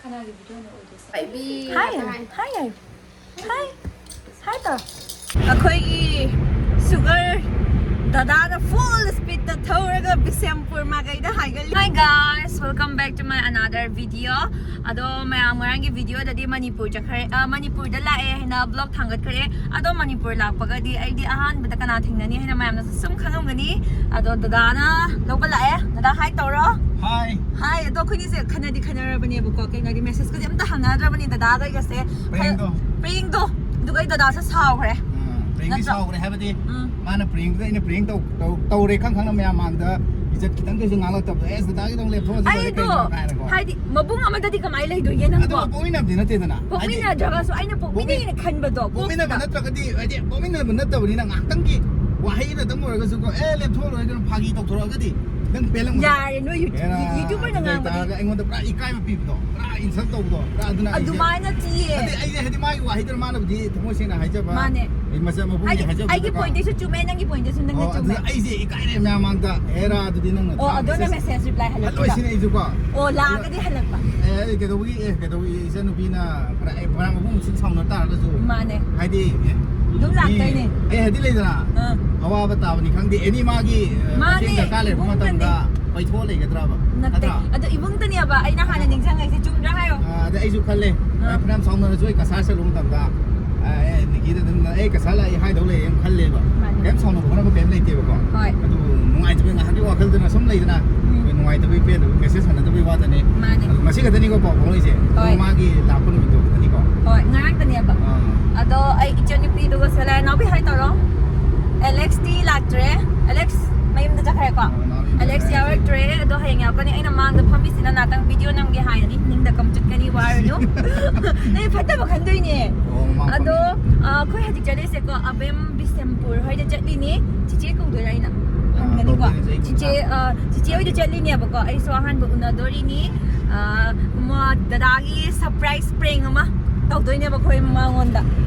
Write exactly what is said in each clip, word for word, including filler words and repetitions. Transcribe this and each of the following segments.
ꯀꯅꯥꯒꯤ ꯚꯤꯗꯤꯑꯣꯅꯣ ꯑꯣꯏꯗꯣꯏꯁꯦ? ꯍꯥꯏ, ꯍꯥꯏ, ꯍꯥꯏ, ꯍꯥꯏ, ꯍꯥꯏ ꯇꯧ꯫ ꯑꯩꯈꯣꯏꯒꯤ ꯁꯨꯒꯔ ꯗꯗꯥꯅ ꯐꯨꯜ ꯁ꯭ꯄꯤꯠꯇ ꯊꯧꯔꯒ ꯕꯤꯁꯦꯝꯄꯨꯔ ꯃꯥꯏꯀꯩꯗ ꯍꯥꯏꯒꯠꯂꯤ꯫ Hi guys, welcome back to my another video. ꯑꯗꯣ ꯃꯌꯥꯝ ꯉꯔꯥꯡꯒꯤ ꯚꯤꯗꯤꯑꯣꯗꯗꯤ ꯃꯅꯤꯄꯨꯔ ꯆꯠꯈ꯭ꯔꯦ, ꯑ, ꯃꯅꯤꯄꯨꯔꯗ ꯂꯥꯛꯑꯦ ꯍꯥꯏꯅ ꯕ꯭ꯂꯣꯒ ꯊꯥꯡꯒꯠꯈ꯭ꯔꯦ꯫ ꯑꯗꯣ ꯃꯅꯤꯄꯨꯔ ꯂꯥꯛꯄꯒꯗꯤ ꯑꯩꯗꯤ ꯑꯍꯥꯟꯕꯗ ꯀꯅꯥ ꯊꯦꯡꯅꯅꯤ ꯍꯥꯏꯅ ꯃꯌꯥꯝꯅꯁꯨ ꯁꯨꯝ ꯈꯪꯉꯝꯒꯅꯤ꯫ ꯑꯗꯣ ꯗꯗꯥꯅ ꯂꯧꯕ ꯂꯥꯛꯑꯦ꯫ ꯗꯗꯥ ꯍꯥꯏ ꯇꯧꯔꯣ꯫ ꯍꯥꯏ꯫ ꯍꯥꯏ꯫ ꯑꯗꯣ ꯑꯩꯈꯣꯏꯅꯤꯁꯦ ꯈꯟꯅꯗꯤ ꯈꯟꯅꯔꯕꯅꯦꯕꯀꯣ, ꯀꯩꯅꯣꯗꯤ ꯃꯦꯁꯦꯖꯀꯗꯤ ꯑꯝꯇ ꯍꯪꯅꯗ꯭ꯔꯕꯅꯤ ꯗꯗꯥꯒ ꯑꯩꯒꯁꯦ꯫ ꯄ꯭ꯔꯦꯡꯗꯣ꯫ ꯄ꯭ꯔꯦꯡꯗꯣ꯫ ꯑꯗꯨꯒ ꯑꯩ ꯗꯗꯥꯁꯦ ꯁꯥꯎꯈ꯭ꯔꯦ꯫ ꯎꯝ, ꯄ꯭ꯔꯦꯡꯗꯤ ꯅꯠꯇ꯭ꯔꯣ? ꯁꯥꯎꯈ꯭ꯔꯦ ꯍꯥꯏꯕꯗꯤ ꯎꯝ꯫ ꯃꯥꯅ ꯄ꯭ꯔꯦꯡꯗꯨꯗ ꯑꯩꯅ ꯄ꯭ꯔꯦꯡ ꯇꯧ-, ꯇꯧ-, ꯇꯧꯔꯦ ꯈꯪ ꯈꯪꯅ ꯃꯌꯥꯝ ꯃꯥꯡꯗ ꯏꯖꯠ ꯈꯤꯇꯪꯗꯁꯨ ꯉꯥꯡꯂꯛꯇꯕꯗꯣ, "ꯑꯦꯁ, ꯗꯗꯥꯒꯤꯗꯪ ꯂꯦꯞꯊꯣꯛꯑꯁꯤ ꯂꯣꯏꯔꯦ ꯑꯩꯗꯣ ꯀꯩꯅꯣ?" ꯀꯥꯏꯅꯀꯣ꯫ ꯍꯥꯏꯗꯤ ꯃꯕꯨꯡ ꯑꯃꯗꯗꯤ ꯀꯃꯥꯏꯅ ꯂꯩꯗꯣꯏꯒꯦ ꯅꯪꯕꯣ? ꯑꯗꯨꯒ ꯄꯣꯛꯃꯤꯟꯅꯕꯗꯤ ꯅꯠꯇꯦꯗꯅ꯫ ꯍꯥꯏꯗꯤ ꯄꯣꯛꯃꯤꯟꯅꯗ꯭ꯔꯒꯁꯨ ꯑꯩꯅ ꯄꯣꯛꯃꯤꯟꯅꯩꯅ ꯄꯣꯛꯃꯤꯟꯅ-, ꯈꯟꯕꯗꯣ ꯄꯣꯛꯃꯤꯟꯅꯕ ꯀꯣꯛꯁꯤꯗ꯫ ꯅꯠꯇ꯭ꯔꯒꯗꯤ, ꯍꯥꯏꯗꯤ ꯄꯣꯛꯃꯤꯟꯅꯕ ꯅꯠꯇꯕꯅꯤꯅ ꯉꯥꯏꯍꯥꯛꯇꯪꯒꯤ ꯋꯥꯍꯩ ꯑꯃꯇꯪ ꯑꯣꯏꯔꯒꯁꯨꯀꯣ, "ꯑꯦ, ꯂꯦꯞꯊꯣꯛꯑ ꯂꯣꯏꯔꯦ ꯀꯩꯅꯣ?" ꯐꯥꯒꯤ ꯇꯧꯊꯣꯔꯛꯑꯒꯗꯤ ꯅꯪ ꯄꯦꯜꯂꯝꯒꯅꯤ꯫ ꯌꯥꯔꯦ, ꯅꯣꯏ ꯌꯨ-, ꯍꯦꯔꯥ, ꯌꯨ-, ꯌꯨꯇ꯭ꯌꯨꯕꯔꯅ ꯑꯗꯨ ꯉꯥꯡꯕꯗꯤ꯫ ꯑꯣꯏꯇꯥꯔꯒ ꯑꯩꯉꯣꯟꯗ ꯄꯨꯔꯥ ꯏꯀꯥꯏꯕ ꯄꯤꯕꯗꯣ, ꯄꯨꯔꯥ ꯏꯟꯁꯜ ꯇꯧꯕꯗꯣ, ꯄꯨꯔꯥ ꯑꯗꯨꯅ ꯑꯩꯁꯦ ꯑꯗꯨꯃꯥꯏꯅ ꯇꯤꯌꯦ꯫ ꯅꯠꯇꯦ, ꯑꯩꯁꯦ ꯍꯥꯏꯗꯤ ꯃꯥꯒꯤ ꯋꯥꯍꯩꯗꯨꯅ ꯃꯥꯅꯕꯨꯗꯤ ꯊꯃꯣꯏ ꯁꯦꯡꯅ ꯍꯥꯏꯖꯕ, ꯃꯥꯅꯦ꯫ ꯑꯩ ꯃꯆꯥ ꯃꯕꯨꯡꯒꯤ ꯑꯩꯒꯤ, ꯑꯩꯒꯤ ꯍꯥꯏꯖꯕꯗꯨꯗꯀꯣ꯫ ꯄꯣꯏꯟꯠꯇꯁꯨ ꯆꯨꯝꯃꯦ, ꯅꯪꯒꯤ ꯄꯣꯏꯟꯠꯇꯁꯨ ꯅꯪꯅ ꯑꯣ, ꯆꯨꯝꯃꯦ꯫ ꯑꯗꯨꯅ ꯑꯩꯁꯦ ꯏꯀꯥꯏꯔꯦ ꯃꯌꯥꯝ ꯃꯥꯡꯗ, ꯍꯦꯔꯥ, ꯑꯗꯨꯗꯤ ꯅꯪꯅ ꯑꯣ, ꯊꯥꯕ ꯑꯗꯨꯅ ꯃꯦꯁꯦꯖ ꯃꯦꯁꯦꯖ ꯔꯤꯄ꯭ꯂꯥꯏ ꯍꯜꯂꯛꯈꯤꯕ꯫ ꯍꯜꯂꯣꯏꯁꯤꯅꯦ ꯑꯩꯁꯨꯀꯣ꯫ ꯑꯣ, ꯂꯥꯛꯑꯒꯗꯤ ꯍꯜꯂꯛꯄ꯫ ꯑꯦ, ꯑꯩ ꯀꯩꯗꯧꯕꯒꯤ, ꯑꯦ, ꯀꯩꯗꯧꯕꯒꯤ ꯏꯆꯟꯅꯨꯄꯤꯅ ꯐꯅ-, ꯑꯦ, ꯐꯅꯌꯥꯝ ꯃꯕꯨꯡ ꯁꯨꯝ ꯁꯥꯎꯅ ꯇꯥꯔꯒꯁꯨ, ꯃꯥꯅꯦ꯫ ꯍꯥꯏꯗꯤ, ꯑꯦ, ꯑꯗꯨꯝ ꯃꯤ, ꯂꯥꯛꯇꯣꯏꯅꯦ꯫ ꯑꯩ ꯍꯥꯏꯗꯤ ꯂꯩꯗꯅ, ꯑꯥ꯫ ꯑꯋꯥꯕ ꯇꯥꯕꯅꯤ ꯈꯪꯗꯦ, ꯑꯦꯅꯤ ꯃꯥꯒꯤ, ꯑ, ꯃꯥꯅꯦ, ꯃꯇꯦꯡ ꯗꯔꯀꯥꯔ ꯂꯩꯔꯛꯄ ꯏꯕꯨꯡꯗꯅꯦ꯫ ꯃꯇꯝꯗ ꯄꯩꯊꯣꯛꯑ ꯂꯩꯒꯗ꯭ꯔꯕ? ꯅꯠꯇꯦ꯫ ꯅꯠꯇ꯭ꯔꯥ? ꯑꯗꯣ ꯏꯕꯨꯡꯗꯅꯦꯕ ꯑꯩꯅ ꯍꯥꯟꯅ ꯅꯤꯡꯁꯤꯡꯉꯛꯏꯁꯦ, ꯆꯨꯝꯗ꯭ꯔꯥ ꯍꯥꯏꯌꯣ? ꯑ, ꯑꯗ ꯑꯩꯁꯨ ꯈꯜꯂꯦ, ꯑꯥ꯫ ꯐꯅꯌꯥꯝ ꯁꯥꯎꯅꯔꯁꯨ ꯑꯩ ꯀꯁꯥꯔ ꯆꯠꯂꯨꯕ ꯃꯇꯝꯗ, ꯑ, ꯑꯦ, ꯅꯤꯀꯤꯗ ꯑꯗꯨꯝ, "ꯑꯩ ꯀꯁꯥꯔ ꯂꯥꯛꯏ" ꯍꯥꯏꯗꯧ ꯂꯩꯌꯦꯅ ꯈꯜꯂꯦꯕ꯫ ꯃꯥꯅꯦ꯫ ꯀꯩꯝ ꯁꯥꯎꯅꯕ ꯈꯣꯠꯅꯕ ꯀꯩꯝ ꯂꯩꯇꯦꯕꯀꯣ꯫ ꯍꯣꯏ꯫ ꯑꯗꯨꯕꯨ ꯅꯨꯡꯉꯥꯏꯇꯕ ꯉꯥꯏꯍꯥꯛꯀꯤ ꯋꯥꯈꯜꯗꯅ ꯁꯨꯝ ꯂꯩꯗꯅ, ꯎꯝ꯫ ꯑꯩꯈꯣꯏ ꯅꯨꯡꯉꯥꯏꯇꯕꯒꯤ ꯄꯦꯟꯗꯕꯒꯤ ꯃꯦꯁꯦꯖ ꯍꯟꯅꯗꯕꯒꯤ ꯋꯥꯗꯅꯦ꯫ ꯃꯥꯅꯦ꯫ ꯑꯗꯣ ꯉꯁꯤ ꯈꯛꯇꯅꯤꯀꯣ ꯄꯥꯎ ꯐꯥꯎꯅꯛꯏꯁꯦ꯫ ꯍꯣꯏ꯫ ꯑꯗꯣ ꯃꯥꯒꯤ ꯂꯥꯛꯄ ꯅꯨꯃꯤꯠꯇꯣ ꯈꯛꯇꯅꯤꯀꯣ꯫ ꯍꯣꯏ, ꯉꯔꯥꯡꯇꯅꯦꯕ꯫ ꯑꯥ꯫ ꯑꯗꯣ ꯑꯩ ꯏꯆꯟꯅꯨꯄꯤꯗꯨꯒ ꯁꯦꯂꯦꯅꯥꯎꯕꯤ ꯍꯥꯏ ꯇꯧꯔꯣ꯫ ꯑꯦꯂꯦꯛꯁꯇꯤ ꯂꯥꯛꯇ꯭ꯔꯦ꯫ ꯑꯦꯂꯦꯛꯁ ꯃꯌꯨꯝꯗ ꯆꯠꯈ꯭ꯔꯦꯀꯣ꯫ ꯑꯥ, ꯃꯥ ꯃꯌꯨꯝꯗ ꯑꯦꯂꯦꯛꯁ ꯆꯠꯈ꯭ꯔꯦ꯫ ꯌꯥꯎꯔꯛꯇ꯭ꯔꯦ꯫ ꯑꯗꯣ ꯍꯌꯦꯡ ꯌꯥꯎꯔꯛꯀꯅꯤ꯫ ꯑꯩꯅ ꯃꯥꯡꯗ ꯐꯝꯃꯤꯁꯤꯅ ꯉꯥꯛꯇꯪ ꯚꯤꯗꯤꯑꯣ ꯅꯝꯒꯦ ꯍꯥꯏꯔꯅꯤ꯫ ꯅꯤꯡꯗ ꯀꯝ ꯆꯠꯀꯅꯤ, ꯋꯥꯔꯨꯅꯨ꯫ ꯅꯪ ꯐꯠꯇꯕ ꯈꯟꯗꯣꯏꯅꯦ꯫ ꯑꯣ, ꯃꯥ ꯑꯗꯣ, ꯐꯝꯃꯤ꯫ ꯑ, ꯑꯩꯈꯣꯏ ꯍꯧꯖꯤꯛ ꯆꯠꯂꯤꯁꯦꯀꯣ, ꯑꯕꯦꯝ ꯕꯤꯁꯦꯝꯄꯨꯔ ꯍꯣꯏꯗ ꯆꯠꯂꯤꯅꯤ꯫ ꯆꯤꯆꯦ ꯀꯧꯗꯣꯏꯔꯥ ꯑꯩꯅ? ꯑ, ꯍꯪꯒꯅꯤꯀꯣ꯫ ꯀꯧꯗꯣꯏꯅꯦ, ꯆꯍꯤ ꯆꯤꯆꯦ, ꯀꯨꯟꯊ꯭ꯔꯥ꯫ ꯑ, ꯆꯤꯆꯦ ꯍꯣꯏꯗ ꯆꯠꯂꯤꯅꯦꯕꯀꯣ꯫ ꯑꯩꯁꯨ ꯑꯍꯥꯟꯕ ꯎꯅꯗꯣꯔꯤꯅꯤ꯫ ꯑ, ꯃ-, ꯗꯗꯥꯒꯤ ꯁꯔꯄ꯭ꯔꯥꯏꯁ ꯄ꯭ꯔꯦꯡ ꯑꯃ ꯇꯧꯗꯣꯏꯅꯦꯕ ꯑꯩꯈꯣꯏ ꯃꯉꯣꯟꯗ꯫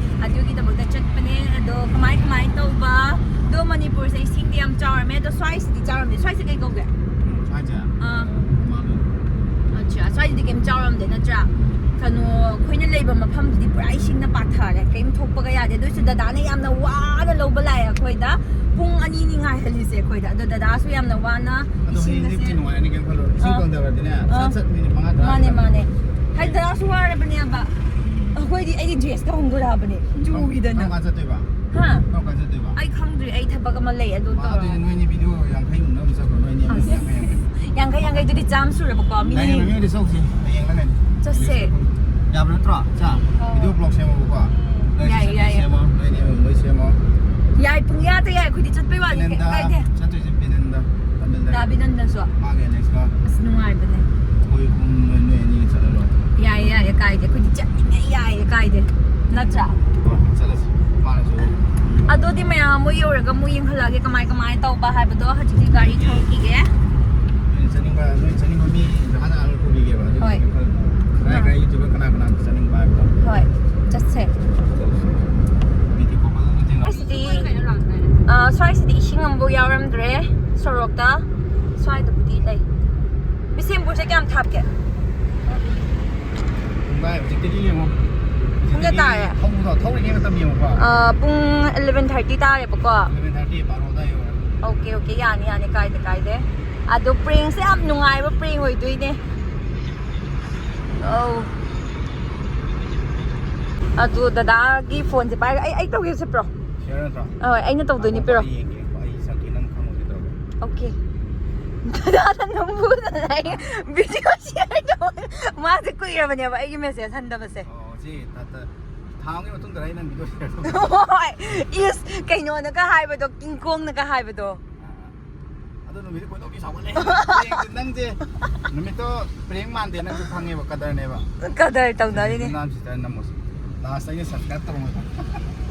ꯑꯗꯨꯒꯤꯗꯃꯛꯇ ꯆꯠꯄꯅꯦ꯫ ꯑꯗꯣ ꯀꯃꯥꯏ ꯀꯃꯥꯏ ꯇꯧꯕ? ꯑꯗꯣ ꯃꯅꯤꯄꯨꯔꯁꯦ ꯏꯁꯤꯡꯗꯤ ꯌꯥꯝ ꯆꯥꯎꯔꯝꯃꯦ꯫ ꯑꯗꯣ ꯁ꯭ꯋꯥꯏꯁꯤꯗꯤ ꯆꯥꯎꯔꯝꯗꯦ꯫ ꯁ꯭ꯋꯥꯏꯁꯦ ꯀꯩ ꯀꯧꯒꯦ? ꯎꯝ, ꯁ꯭ꯋꯥꯏꯁꯦ? ꯑꯥ꯫ ꯃꯥꯅꯦ꯫ ꯑꯠꯆꯥ, ꯁ꯭ꯋꯥꯏ ꯗꯤ ꯀꯩꯝ ꯆꯥꯎꯔꯝꯗꯦ ꯅꯠꯇ꯭ꯔꯥ? ꯀꯩꯅꯣ, ꯑꯩꯈꯣꯏꯅ ꯂꯩꯕ ꯃꯐꯝꯗꯨꯗꯤ ꯄꯨꯔꯥ ꯏꯁꯤꯡꯅ ꯄꯥꯊꯔꯦ, ꯀꯩꯝ ꯊꯣꯛꯄꯒ ꯌꯥꯗꯦ꯫ ꯑꯗꯨ ꯑꯣꯏꯁꯨ ꯗꯗꯥꯅ ꯌꯥꯝꯅ ꯋꯥꯅ ꯂꯧꯕ ꯂꯥꯛꯑꯦ ꯑꯩꯈꯣꯏꯗ꯫ ꯄꯨꯡ ꯑꯅꯤꯅꯤ ꯉꯥꯏꯍꯜꯂꯤꯁꯦ ꯑꯩꯈꯣꯏꯗ꯫ ꯑꯗꯣ ꯗꯗꯥꯁꯨ ꯌꯥꯝꯅ ꯋꯥꯅ ꯑꯗꯣ ꯍꯌꯦꯡꯗꯤ ꯏꯁꯤꯡꯒꯁꯦ ꯅꯨꯡꯉꯥꯏꯔꯅꯤ, ꯀꯩꯝ ꯈꯜꯂꯨꯔ꯫ ꯏꯁꯤꯡ ꯑꯥ꯫ ꯀꯪꯗꯕꯗꯤꯅꯦ, ꯑꯥ꯫ ꯁꯠ ꯁꯠ ꯃꯤꯅꯤꯠ ꯃꯉꯥ ꯇꯔꯥ ꯃꯥꯅꯦ, ꯃꯥꯅꯦ꯫ ꯍꯥꯏꯗꯤ ꯗꯗꯥꯁꯨ ꯋꯥꯔꯕꯅꯦꯕ꯫ ꯑꯩꯈꯣꯏꯗꯤ ꯑꯩꯒꯤ ꯗ꯭ꯔꯦꯁꯀ ꯍꯣꯡꯗꯣꯔꯛꯑꯕꯅꯦ꯫ ꯆꯨꯈꯤꯗꯅ꯫ ꯀꯔꯝ ꯀꯥꯟ ꯆꯠꯇꯣꯏꯕ? ꯍꯥ? ꯀꯔꯝ ꯀꯥꯟ ꯆꯠꯇꯣꯏꯕ? ꯑꯩ ꯈꯪꯗ꯭ꯔꯤ, ꯑꯩ ꯊꯕꯛ ꯑꯃ ꯂꯩ, ꯑꯗꯨ ꯃꯥ ꯇꯧꯔꯒ꯫ ꯑꯗꯨꯗꯤ ꯅꯣꯏꯅꯤ ꯚꯤꯗꯤꯑꯣ ꯌꯥꯡꯈꯩ ꯃꯨꯛꯅ ꯑꯃ ꯆꯠꯈ꯭ꯔꯣ, ꯅꯣꯏꯅꯤ ꯑꯃ ꯑꯁ꯫ ꯌꯥꯡꯈꯩ ꯌꯥꯡꯈꯩ꯫ ꯌꯥꯡꯈꯩ ꯌꯥꯡꯈꯩꯗꯨꯗꯤ ꯆꯥꯝꯃ ꯁꯨꯔꯕꯀꯣ, ꯃꯤ ꯂꯥꯏꯔꯦꯝꯕꯤ ꯍꯣꯏꯗ ꯆꯧꯁꯤ, ꯍꯌꯦꯡꯂ ꯀꯩꯅꯣ꯫ ꯆꯠꯁꯦ꯫ ꯌꯥꯕ ꯅꯠꯇ꯭ꯔꯣ? ꯆꯥ, ꯑꯥ꯫ Video block ꯁꯦꯝꯃꯣꯕꯀꯣ꯫ ꯅꯣꯏ ꯌꯥꯏ, ꯆꯠꯅꯤ ꯌꯥꯏ, ꯌꯥꯏ꯫ ꯁꯦꯝꯃꯣ, ꯅꯣꯏꯅꯤ ꯑꯃ ꯂꯣꯏ ꯁꯦꯝꯃꯣ꯫ ꯌꯥꯏ, ꯄꯨꯡꯌꯥꯗ ꯌꯥꯏ, ꯑꯩꯈꯣꯏꯗꯤ ꯆꯠꯄꯩ ꯋꯥꯅꯤ, ꯀꯩꯝ ꯅꯦꯟꯗꯥ, ꯀꯥꯏꯗꯦ꯫ ꯆꯠꯇꯣꯏꯁꯦ ꯕꯤꯅꯟꯗ, ꯇꯥꯃꯤꯜꯗ꯫ ꯗꯥ ꯕꯤꯅꯟꯗꯁꯨ꯫ ꯃꯥꯒ ꯑꯦꯂꯦꯛꯁꯀ꯫ ꯑꯁ, ꯅꯨꯡꯉꯥꯏꯕꯅꯦ꯫ ꯑꯩꯈꯣꯏ ꯑꯍꯨꯝ, ꯅꯣꯏ, ꯅꯣꯏ ꯑꯅꯤꯒ ꯆꯠꯂ ꯂꯣꯏꯔꯦ꯫ ꯌꯥꯏꯌꯦ, ꯌꯥꯏꯌꯦ, ꯀꯥꯏꯗꯦ꯫ ꯑꯩꯈꯣꯏꯗꯤ ꯆꯠꯅꯤꯡꯉꯦ, ꯌꯥꯏꯌꯦ, ꯀꯥꯏꯗꯦ꯫ ꯅꯠꯇ꯭ꯔꯥ? ꯍꯣꯏ, ꯆꯠꯂꯁꯤ꯫ ꯃꯥꯅꯁꯨ꯫ ꯑꯗꯨꯗꯤ ꯃꯌꯥꯝ ꯑꯃꯨꯛ ꯌꯧꯔꯒ ꯑꯃꯨꯛ ꯌꯦꯡꯍꯜꯂꯛꯑꯒꯦ ꯀꯃꯥꯏ ꯀꯃꯥꯏ ꯇꯧꯕ ꯍꯥꯏꯕꯗꯣ꯫ ꯍꯧꯖꯤꯛꯇꯤ ꯒꯥꯔꯤ ꯊꯧꯔꯛꯈꯤꯒꯦ꯫ ꯅꯣꯏ ꯆꯠꯅꯤꯡꯕ, ꯅꯣꯏ ꯆꯠꯅꯤꯡꯕ ꯃꯤ ꯖꯒꯥ ꯖꯒꯥ ꯂꯣꯏ ꯄꯨꯕꯤꯒꯦꯕ꯫ ꯑꯗꯨ ꯍꯣꯏ꯫ ꯀꯩꯝ ꯈꯜꯂꯨꯅꯨ꯫ ꯀꯗꯥꯏ ꯑꯥ꯫ ꯀꯗꯥꯏ ꯌꯧꯗꯣꯏꯕ, ꯀꯅꯥ ꯀꯅꯥ ꯆꯠꯅꯤꯡꯕ ꯍꯥꯏꯕꯗꯣ꯫ ꯍꯣꯏ, ꯆꯠꯁꯦ꯫ ꯆꯠꯂꯁꯤ꯫ ꯃꯤꯗꯤ ꯀꯣꯄꯜ ꯑꯃ ꯊꯦꯡꯅ- ꯁ꯭ꯋꯥꯏꯁꯤꯗꯤ, ꯑ, ꯁ꯭ꯋꯥꯏꯁꯤꯗꯤ ꯏꯁꯤꯡ ꯑꯃꯐꯥꯎ ꯌꯥꯎꯔꯝꯗ꯭ꯔꯦ ꯁꯣꯔꯣꯛꯇ꯫ ꯁ꯭ꯋꯥꯏꯗꯕꯨꯗꯤ ꯂꯩ꯫ ꯕꯤꯁꯦꯝꯄꯨꯔꯁꯦ ꯀꯌꯥꯝ ꯊꯥꯞꯀꯦ? ꯄꯨꯡꯈꯥꯏ ꯍꯧꯖꯤꯛꯇꯒꯤ ꯌꯦꯡꯉꯣ꯫ ꯄꯨꯡ ꯀꯌꯥ ꯇꯥꯔꯦ? ꯍꯧꯖꯤꯛꯇꯒꯤ ꯊꯧꯕꯗꯣ, ꯊꯧꯔꯤꯉꯩ ꯃꯇꯝ ꯌꯦꯡꯉꯣꯀꯣ꯫ ꯑ, ꯄꯨꯡ eleven thirty ꯇꯥꯔꯦꯕꯀꯣ꯫ Eleven thirty, ꯕꯥꯔꯣ ꯑꯗꯥꯏ ꯌꯧꯔꯦ꯫ Okay, okay, ꯌꯥꯅꯤ, ꯌꯥꯅꯤ, ꯀꯥꯏꯗꯦ, ꯀꯥꯏꯗꯦ꯫ ꯑꯗꯣ prankꯁꯦ ꯌꯥꯝ ꯅꯨꯡꯉꯥꯏꯕ prank ꯑꯣꯏꯗꯣꯏꯅꯦ꯫ ꯑꯧ꯫ ꯑꯗꯨ ꯗꯗꯥꯒꯤ phoneꯁꯦ ꯄꯥꯏꯔꯒ ꯑꯩ, ꯑꯩ ꯇꯧꯒꯦ ꯁꯦ, bro꯫ Share ꯅꯠꯇ꯭ꯔꯣ? ꯍꯣꯏ, ꯑꯩꯅ ꯇꯧꯗꯣꯏꯅꯦ, ꯉꯥꯏꯈꯣ, bro꯫ ꯑꯩ ꯌꯦꯡꯒꯦ꯫ ꯑꯩ ꯁꯛꯀꯦ, ꯅꯪ ꯈꯪꯉꯣꯏꯒꯦ ꯇꯧꯔꯒ꯫ Okay꯫ ꯗꯗꯥꯅ ꯅꯝꯐꯨꯗꯅ ꯑꯩ video share ꯇꯧ-, ꯃꯥꯁꯦ ꯀꯨꯏꯔꯕꯅꯦꯕ ꯑꯩꯒꯤ message ꯍꯟꯗꯕꯁꯦ꯫ ꯑꯣ, ꯁꯤ ꯊꯥ, ꯊꯥ, ꯊꯥ ꯑꯃꯒꯤ ꯃꯇꯨꯡꯗꯔ ꯑꯩ ꯅꯪ video share ꯇꯧꯗꯣꯏꯁꯦ? ꯍꯣꯏ꯫ ꯏꯁ, ꯀꯩꯅꯣꯅꯒ ꯍꯥꯏꯕꯗꯣ, ꯀꯤꯡꯀꯣꯡꯅꯒ ꯍꯥꯏꯕꯗꯣ꯫ ꯑꯥ, ꯑꯥ꯫ ꯑꯗꯣ ꯅꯨꯃꯤꯠꯇꯣ ꯈꯣꯏꯗꯧꯗꯤ ꯁꯥꯎꯒꯠꯂꯦ꯫ Prank ꯅꯪꯁꯦ ꯅꯨꯃꯤꯠꯇꯣ prank ꯃꯥꯟꯗꯦ, ꯅꯪꯁꯨ ꯈꯪꯉꯦꯕ, ꯀꯗꯔꯅꯦꯕ꯫ ꯀꯗꯔ ꯇꯧꯅꯔꯤꯅꯦ꯫ ꯌꯨꯝꯅꯥꯝ sister ꯅꯝꯃꯣꯁꯦ꯫ Last ꯑꯩꯅ subscribe ꯇꯧꯔꯝꯃꯣꯏꯀꯣ꯫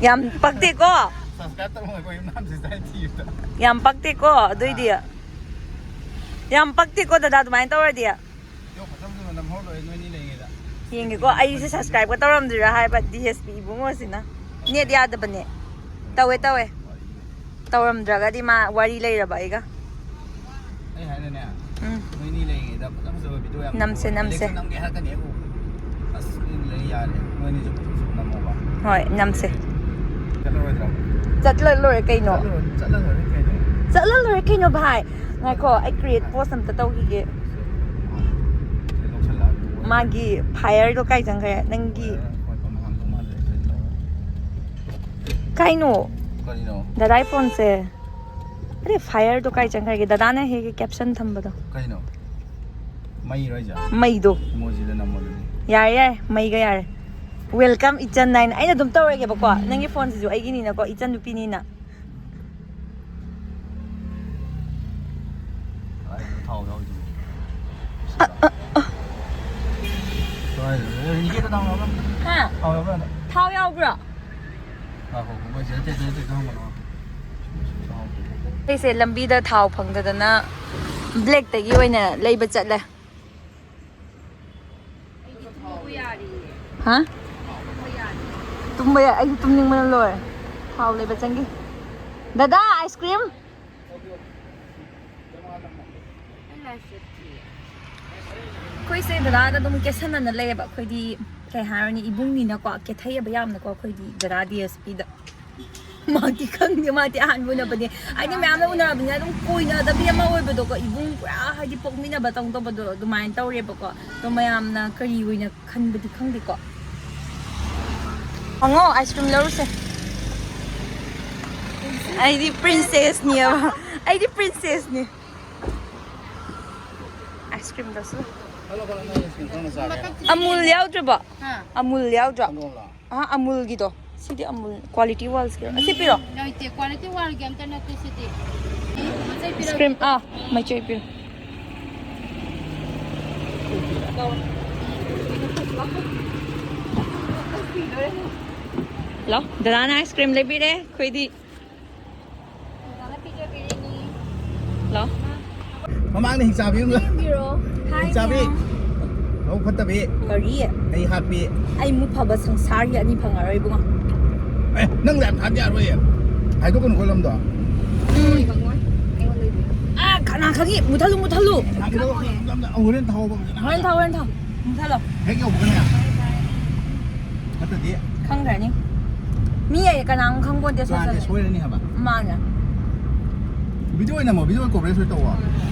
ꯌꯥꯝ ꯄꯛꯇꯦꯀꯣ꯫ Subscribe ꯇꯧꯔꯝꯃꯣꯏꯀꯣ, ꯌꯨꯝꯅꯥꯝ sister ꯊꯤꯕꯗ꯫ ꯌꯥꯝ ꯄꯛꯇꯦꯀꯣ, ꯑꯗꯨꯏꯗꯤ꯫ ꯑꯥ꯫ ꯌꯥꯝ ꯄꯛꯇꯦꯀꯣ, ꯗꯗꯥ, ꯑꯗꯨꯃꯥꯏꯅ ꯇꯧꯔꯗꯤ꯫ ꯌꯣ, ꯐꯖ ꯐꯖꯕ ꯅꯝꯍꯧꯔꯣꯏ, ꯅꯣꯏꯅꯤ ꯂꯩꯉꯩꯗ꯫ ꯌꯦꯡꯒꯦꯀꯣ, ꯑꯩꯁꯦ subscribeꯀ ꯇꯧꯔꯝꯗ꯭ꯔꯤꯔꯥ ꯍꯥꯏꯕ DSP ꯏꯕꯨꯡꯉꯣꯁꯤꯅ꯫ Net ꯌꯥꯗꯕꯅꯦ꯫ ꯇꯧꯋꯦ, ꯇꯧꯋꯦ꯫ ꯇꯧꯔꯝꯗ꯭ꯔꯒꯗꯤ ꯃꯥ ꯋꯥꯔꯤ ꯂꯩꯔꯕ ꯑꯩꯒ꯫ ꯑꯩ ꯍꯥꯏꯅꯅꯦ, ꯎꯝ꯫ ꯅꯣꯏꯅꯤ ꯂꯩꯉꯩꯗ ꯐꯖ ꯐꯖꯕ ꯚꯤꯗꯤꯑꯣ ꯌꯥꯝ ꯅꯝꯁꯦ, ꯎꯕ꯫ ꯅꯝꯁꯦ꯫ ꯏꯂꯦꯛꯁꯟ ꯅꯝꯒꯦ ꯍꯥꯏꯔꯛꯀꯅꯤ ꯑꯩꯕꯨ꯫ ꯑꯁ ꯂꯩ ꯌꯥꯔꯦ, ꯅꯣꯏꯅꯤꯁꯨ ꯐꯖ ꯐꯖꯕ ꯅꯝꯃꯣꯕ꯫ ꯍꯣꯏ, ꯅꯝꯁꯦ꯫ ꯆꯠꯂꯔꯣꯏꯗ꯭ꯔꯣ? ꯆꯠꯂ ꯂꯣꯏꯔꯦ ꯀꯩꯅꯣ꯫ ꯆꯠꯂꯔꯣꯏ, ꯆꯠꯂꯔꯣꯏ ꯀꯩꯅꯣ꯫ ꯆꯠꯂ ꯂꯣꯏꯔꯦ ꯀꯩꯅꯣ ꯚꯥꯏ꯫ ꯉꯥꯏꯈꯣ, ꯑꯩ create pose ꯑꯝꯇ ꯇꯧꯈꯤꯒꯦ꯫ ꯂꯧꯁꯜꯂꯛꯑꯒꯦ꯫ ꯃꯥꯒꯤ fireꯗꯣ ꯀꯥꯏ ꯆꯪꯈ꯭ꯔꯦ? ꯅꯪꯒꯤ ꯍꯣꯏ, ꯍꯣꯏ, ꯃꯍꯥꯛꯇꯣ ꯃꯥꯜꯂꯦ꯫ ꯀꯩꯅꯣ? ꯀꯔꯤꯅꯣ? ꯗꯗꯥꯏ phoneꯁꯦ꯫ ꯑꯔꯦ, fireꯗꯣ ꯀꯥꯏ ꯆꯪꯈ꯭ꯔꯒꯦ? ꯗꯗꯥꯅ ꯍꯦꯛ ꯍꯦꯛ caption ꯊꯝꯕꯗꯣ꯫ ꯀꯩꯅꯣ? ꯃꯩꯔꯣ ꯍꯥꯏꯁꯦ? ꯃꯩꯗꯣ꯫ Emojiꯗ ꯅꯝꯃꯣ ꯑꯗꯨꯗꯤ꯫ ꯌꯥꯔꯦ, ꯌꯥꯔꯦ, ꯃꯩꯒ ꯌꯥꯔꯦ꯫ Welcome ꯏꯆꯟ ꯍꯥꯏꯅ ꯑꯩꯅ ꯑꯗꯨꯝ ꯇꯧꯔꯒꯦꯕꯀꯣ꯫ ꯅꯪꯒꯤ phoneꯁꯤꯁꯨ ꯑꯩꯒꯤꯅꯤꯅꯀꯣ, ꯏꯆꯟ ꯅꯨꯄꯤꯅꯤꯅ꯫ ꯀꯥꯏꯗꯅꯣ ꯊꯥꯎ ꯌꯥꯎꯔꯤꯗꯨꯕꯨ? ꯀꯥꯏꯗꯅꯣ? ꯑꯦ, ꯌꯦꯠꯇ ꯊꯥꯎ ꯌꯥꯎꯕ꯭ꯔꯥ? ꯍꯥ? ꯊꯥꯎ ꯌꯥꯎꯕ꯭ꯔꯥ? ꯊꯥꯎ ꯌꯥꯎꯕ꯭ꯔꯣ? ꯉꯥꯏꯈꯣ, ꯃꯣꯏ ꯁꯤꯗ ꯇꯦꯛ ꯇꯦꯛ ꯇꯦꯛ ꯇꯧꯍꯟꯒꯅꯣ꯫ ꯊꯥꯎ꯫ ꯑꯩꯁꯦ ꯂꯝꯕꯤꯗ ꯊꯥꯎ ꯐꯪꯗꯗꯅ blackꯇꯒꯤ ꯑꯣꯏꯅ ꯂꯩꯕ ꯆꯠꯂꯦ꯫ ꯍꯥ? ꯇꯨꯝꯕ ꯌꯥꯏ꯫ ꯑꯩꯁꯨ ꯇꯨꯝꯅꯤꯡꯕꯅ ꯂꯣꯏꯔꯦ꯫ ꯊꯥꯎ ꯂꯩꯕ ꯆꯪꯒꯦ꯫ ꯗꯗꯥ, ice cream? ꯑꯩꯈꯣꯏꯁꯦ ꯗꯗꯥꯒ ꯑꯗꯨꯝ ꯀꯦꯁꯟꯅꯅ ꯂꯩꯌꯦꯕ꯫ ꯑꯩꯈꯣꯏꯗꯤ ꯀꯩ ꯍꯥꯏꯔꯅꯤ, ꯏꯕꯨꯡꯅꯤꯅꯀꯣ, ꯀꯦꯊꯩꯌꯦꯕ ꯌꯥꯝꯅꯀꯣ ꯑꯩꯈꯣꯏꯗꯤ ꯗꯗꯥ DSPꯗ꯫ ꯃꯥꯗꯤ ꯈꯪꯗꯦ, ꯃꯥꯗꯤ ꯑꯍꯥꯟꯕ ꯎꯅꯕꯅꯦ꯫ ꯍꯥꯏꯗꯤ ꯃꯌꯥꯝꯅ ꯎꯅꯔꯕꯅꯤꯅ ꯑꯗꯨꯝ ꯀꯣꯏꯅꯗꯕꯤ ꯑꯃ ꯑꯣꯏꯕꯗꯣꯀꯣ, ꯏꯕꯨꯡ ꯄꯨꯔꯥ ꯍꯥꯏꯗꯤ ꯄꯣꯛꯃꯤꯟꯅꯕ ꯇꯧꯗꯕꯗꯣ ꯑꯗꯨꯃꯥꯏꯅ ꯇꯧꯔꯦꯕꯀꯣ꯫ ꯑꯗꯣ ꯃꯌꯥꯝꯅ ꯀꯔꯤ ꯑꯣꯏꯅ ꯈꯟꯕꯗꯤ ꯈꯪꯗꯦꯀꯣ꯫ ꯍꯪꯉꯣ, ice cream ꯂꯧꯔꯨꯁꯦ꯫ ꯑꯩꯗꯤ princessꯅꯦꯕ꯫ ꯑꯩꯗꯤ princessꯅꯦ꯫ Ice cream ꯂꯧꯁꯤꯜꯂꯣ꯫ ꯑꯃꯨꯜ ꯌꯥꯎꯗ꯭ꯔꯕꯣ? ꯑꯃꯨꯜ ꯌꯥꯎꯗ꯭ꯔꯣ? ꯑꯥ, ꯑꯃꯨꯜꯒꯤꯗꯣ꯫ ꯁꯤꯗꯤ ꯑꯃꯨꯜ quality worldꯀꯤꯔꯣ? ꯑꯁꯤ ꯄꯤꯔꯣ꯫ ꯂꯩꯇꯦ, quality worldꯀꯤ ꯑꯝꯇ ꯅꯠꯇꯦ ꯁꯤꯗꯤ꯫ ꯃꯆꯩ ꯄꯤꯔꯛ- Ice cream, ꯑꯥ, ꯃꯩꯆꯣꯏ ꯄꯤꯔꯣ꯫ ꯍꯜꯂꯣ, ꯗꯗꯥꯅ ice cream ꯂꯩꯕꯤꯔꯦ ꯑꯩꯈꯣꯏꯗꯤ꯫ ꯍꯜꯂꯣ꯫ ꯃꯃꯥꯡꯗ ꯍꯤꯡꯆꯥꯕꯤ ꯑꯃꯒ꯫ ꯄꯤꯔꯣ꯫ ꯍꯤꯡꯆꯥꯕꯤ꯫ ꯃꯕꯨꯛ ꯐꯠꯇꯕꯤ꯫ ꯀꯔꯤ? ꯑꯩ ꯍꯥꯠꯄꯤ꯫ ꯑꯩ ꯃꯨꯛ ꯐꯕ ꯁꯪꯁꯥꯔꯒꯤ ꯑꯅꯤ ꯐꯪꯉꯔꯣꯏ ꯏꯕꯨꯡꯉꯣ꯫ ꯑꯦ, ꯅꯪ ꯌꯥꯝ ꯍꯥꯠ ꯌꯥꯔꯣꯏꯌꯦ꯫ ꯍꯥꯏꯗꯣꯛꯀꯅꯨꯀꯣ ꯂꯝꯗꯣ꯫ ꯑꯥ, ꯀꯅꯥ ꯈꯪꯉꯤ, ꯃꯨꯊꯠꯂꯨ, ꯃꯨꯊꯠꯂꯨ꯫ ꯍꯣꯔꯦꯟ ꯊꯧꯕ ꯐꯖꯅ꯫ ꯍꯣꯔꯦꯟ ꯊꯥꯎ, ꯍꯣꯔꯦꯟ ꯊꯥꯎ꯫ ꯃꯨꯊꯠꯂꯣ꯫ ꯍꯦꯛ ꯌꯧꯕꯒꯅꯦ꯫ ꯅꯠꯇꯗꯤ꯫ ꯈꯪꯈ꯭ꯔꯅꯤ꯫ ꯃꯤ ꯑꯩ ꯀꯅꯥꯝ ꯈꯪꯄꯣꯟꯇꯦ, ꯁꯣꯏ ꯆꯠꯂꯦ꯫ ꯁꯣꯏꯔꯅꯤ ꯍꯥꯏꯕ꯫ ꯃꯥꯅꯦ꯫ ꯚꯤꯗꯤꯑꯣ ꯑꯣꯏꯅ ꯅꯝꯃꯣ, ꯚꯤꯗꯤꯑꯣ ꯀꯣꯚꯔꯦꯖ ꯑꯣꯏꯅ ꯇꯧꯋꯣ꯫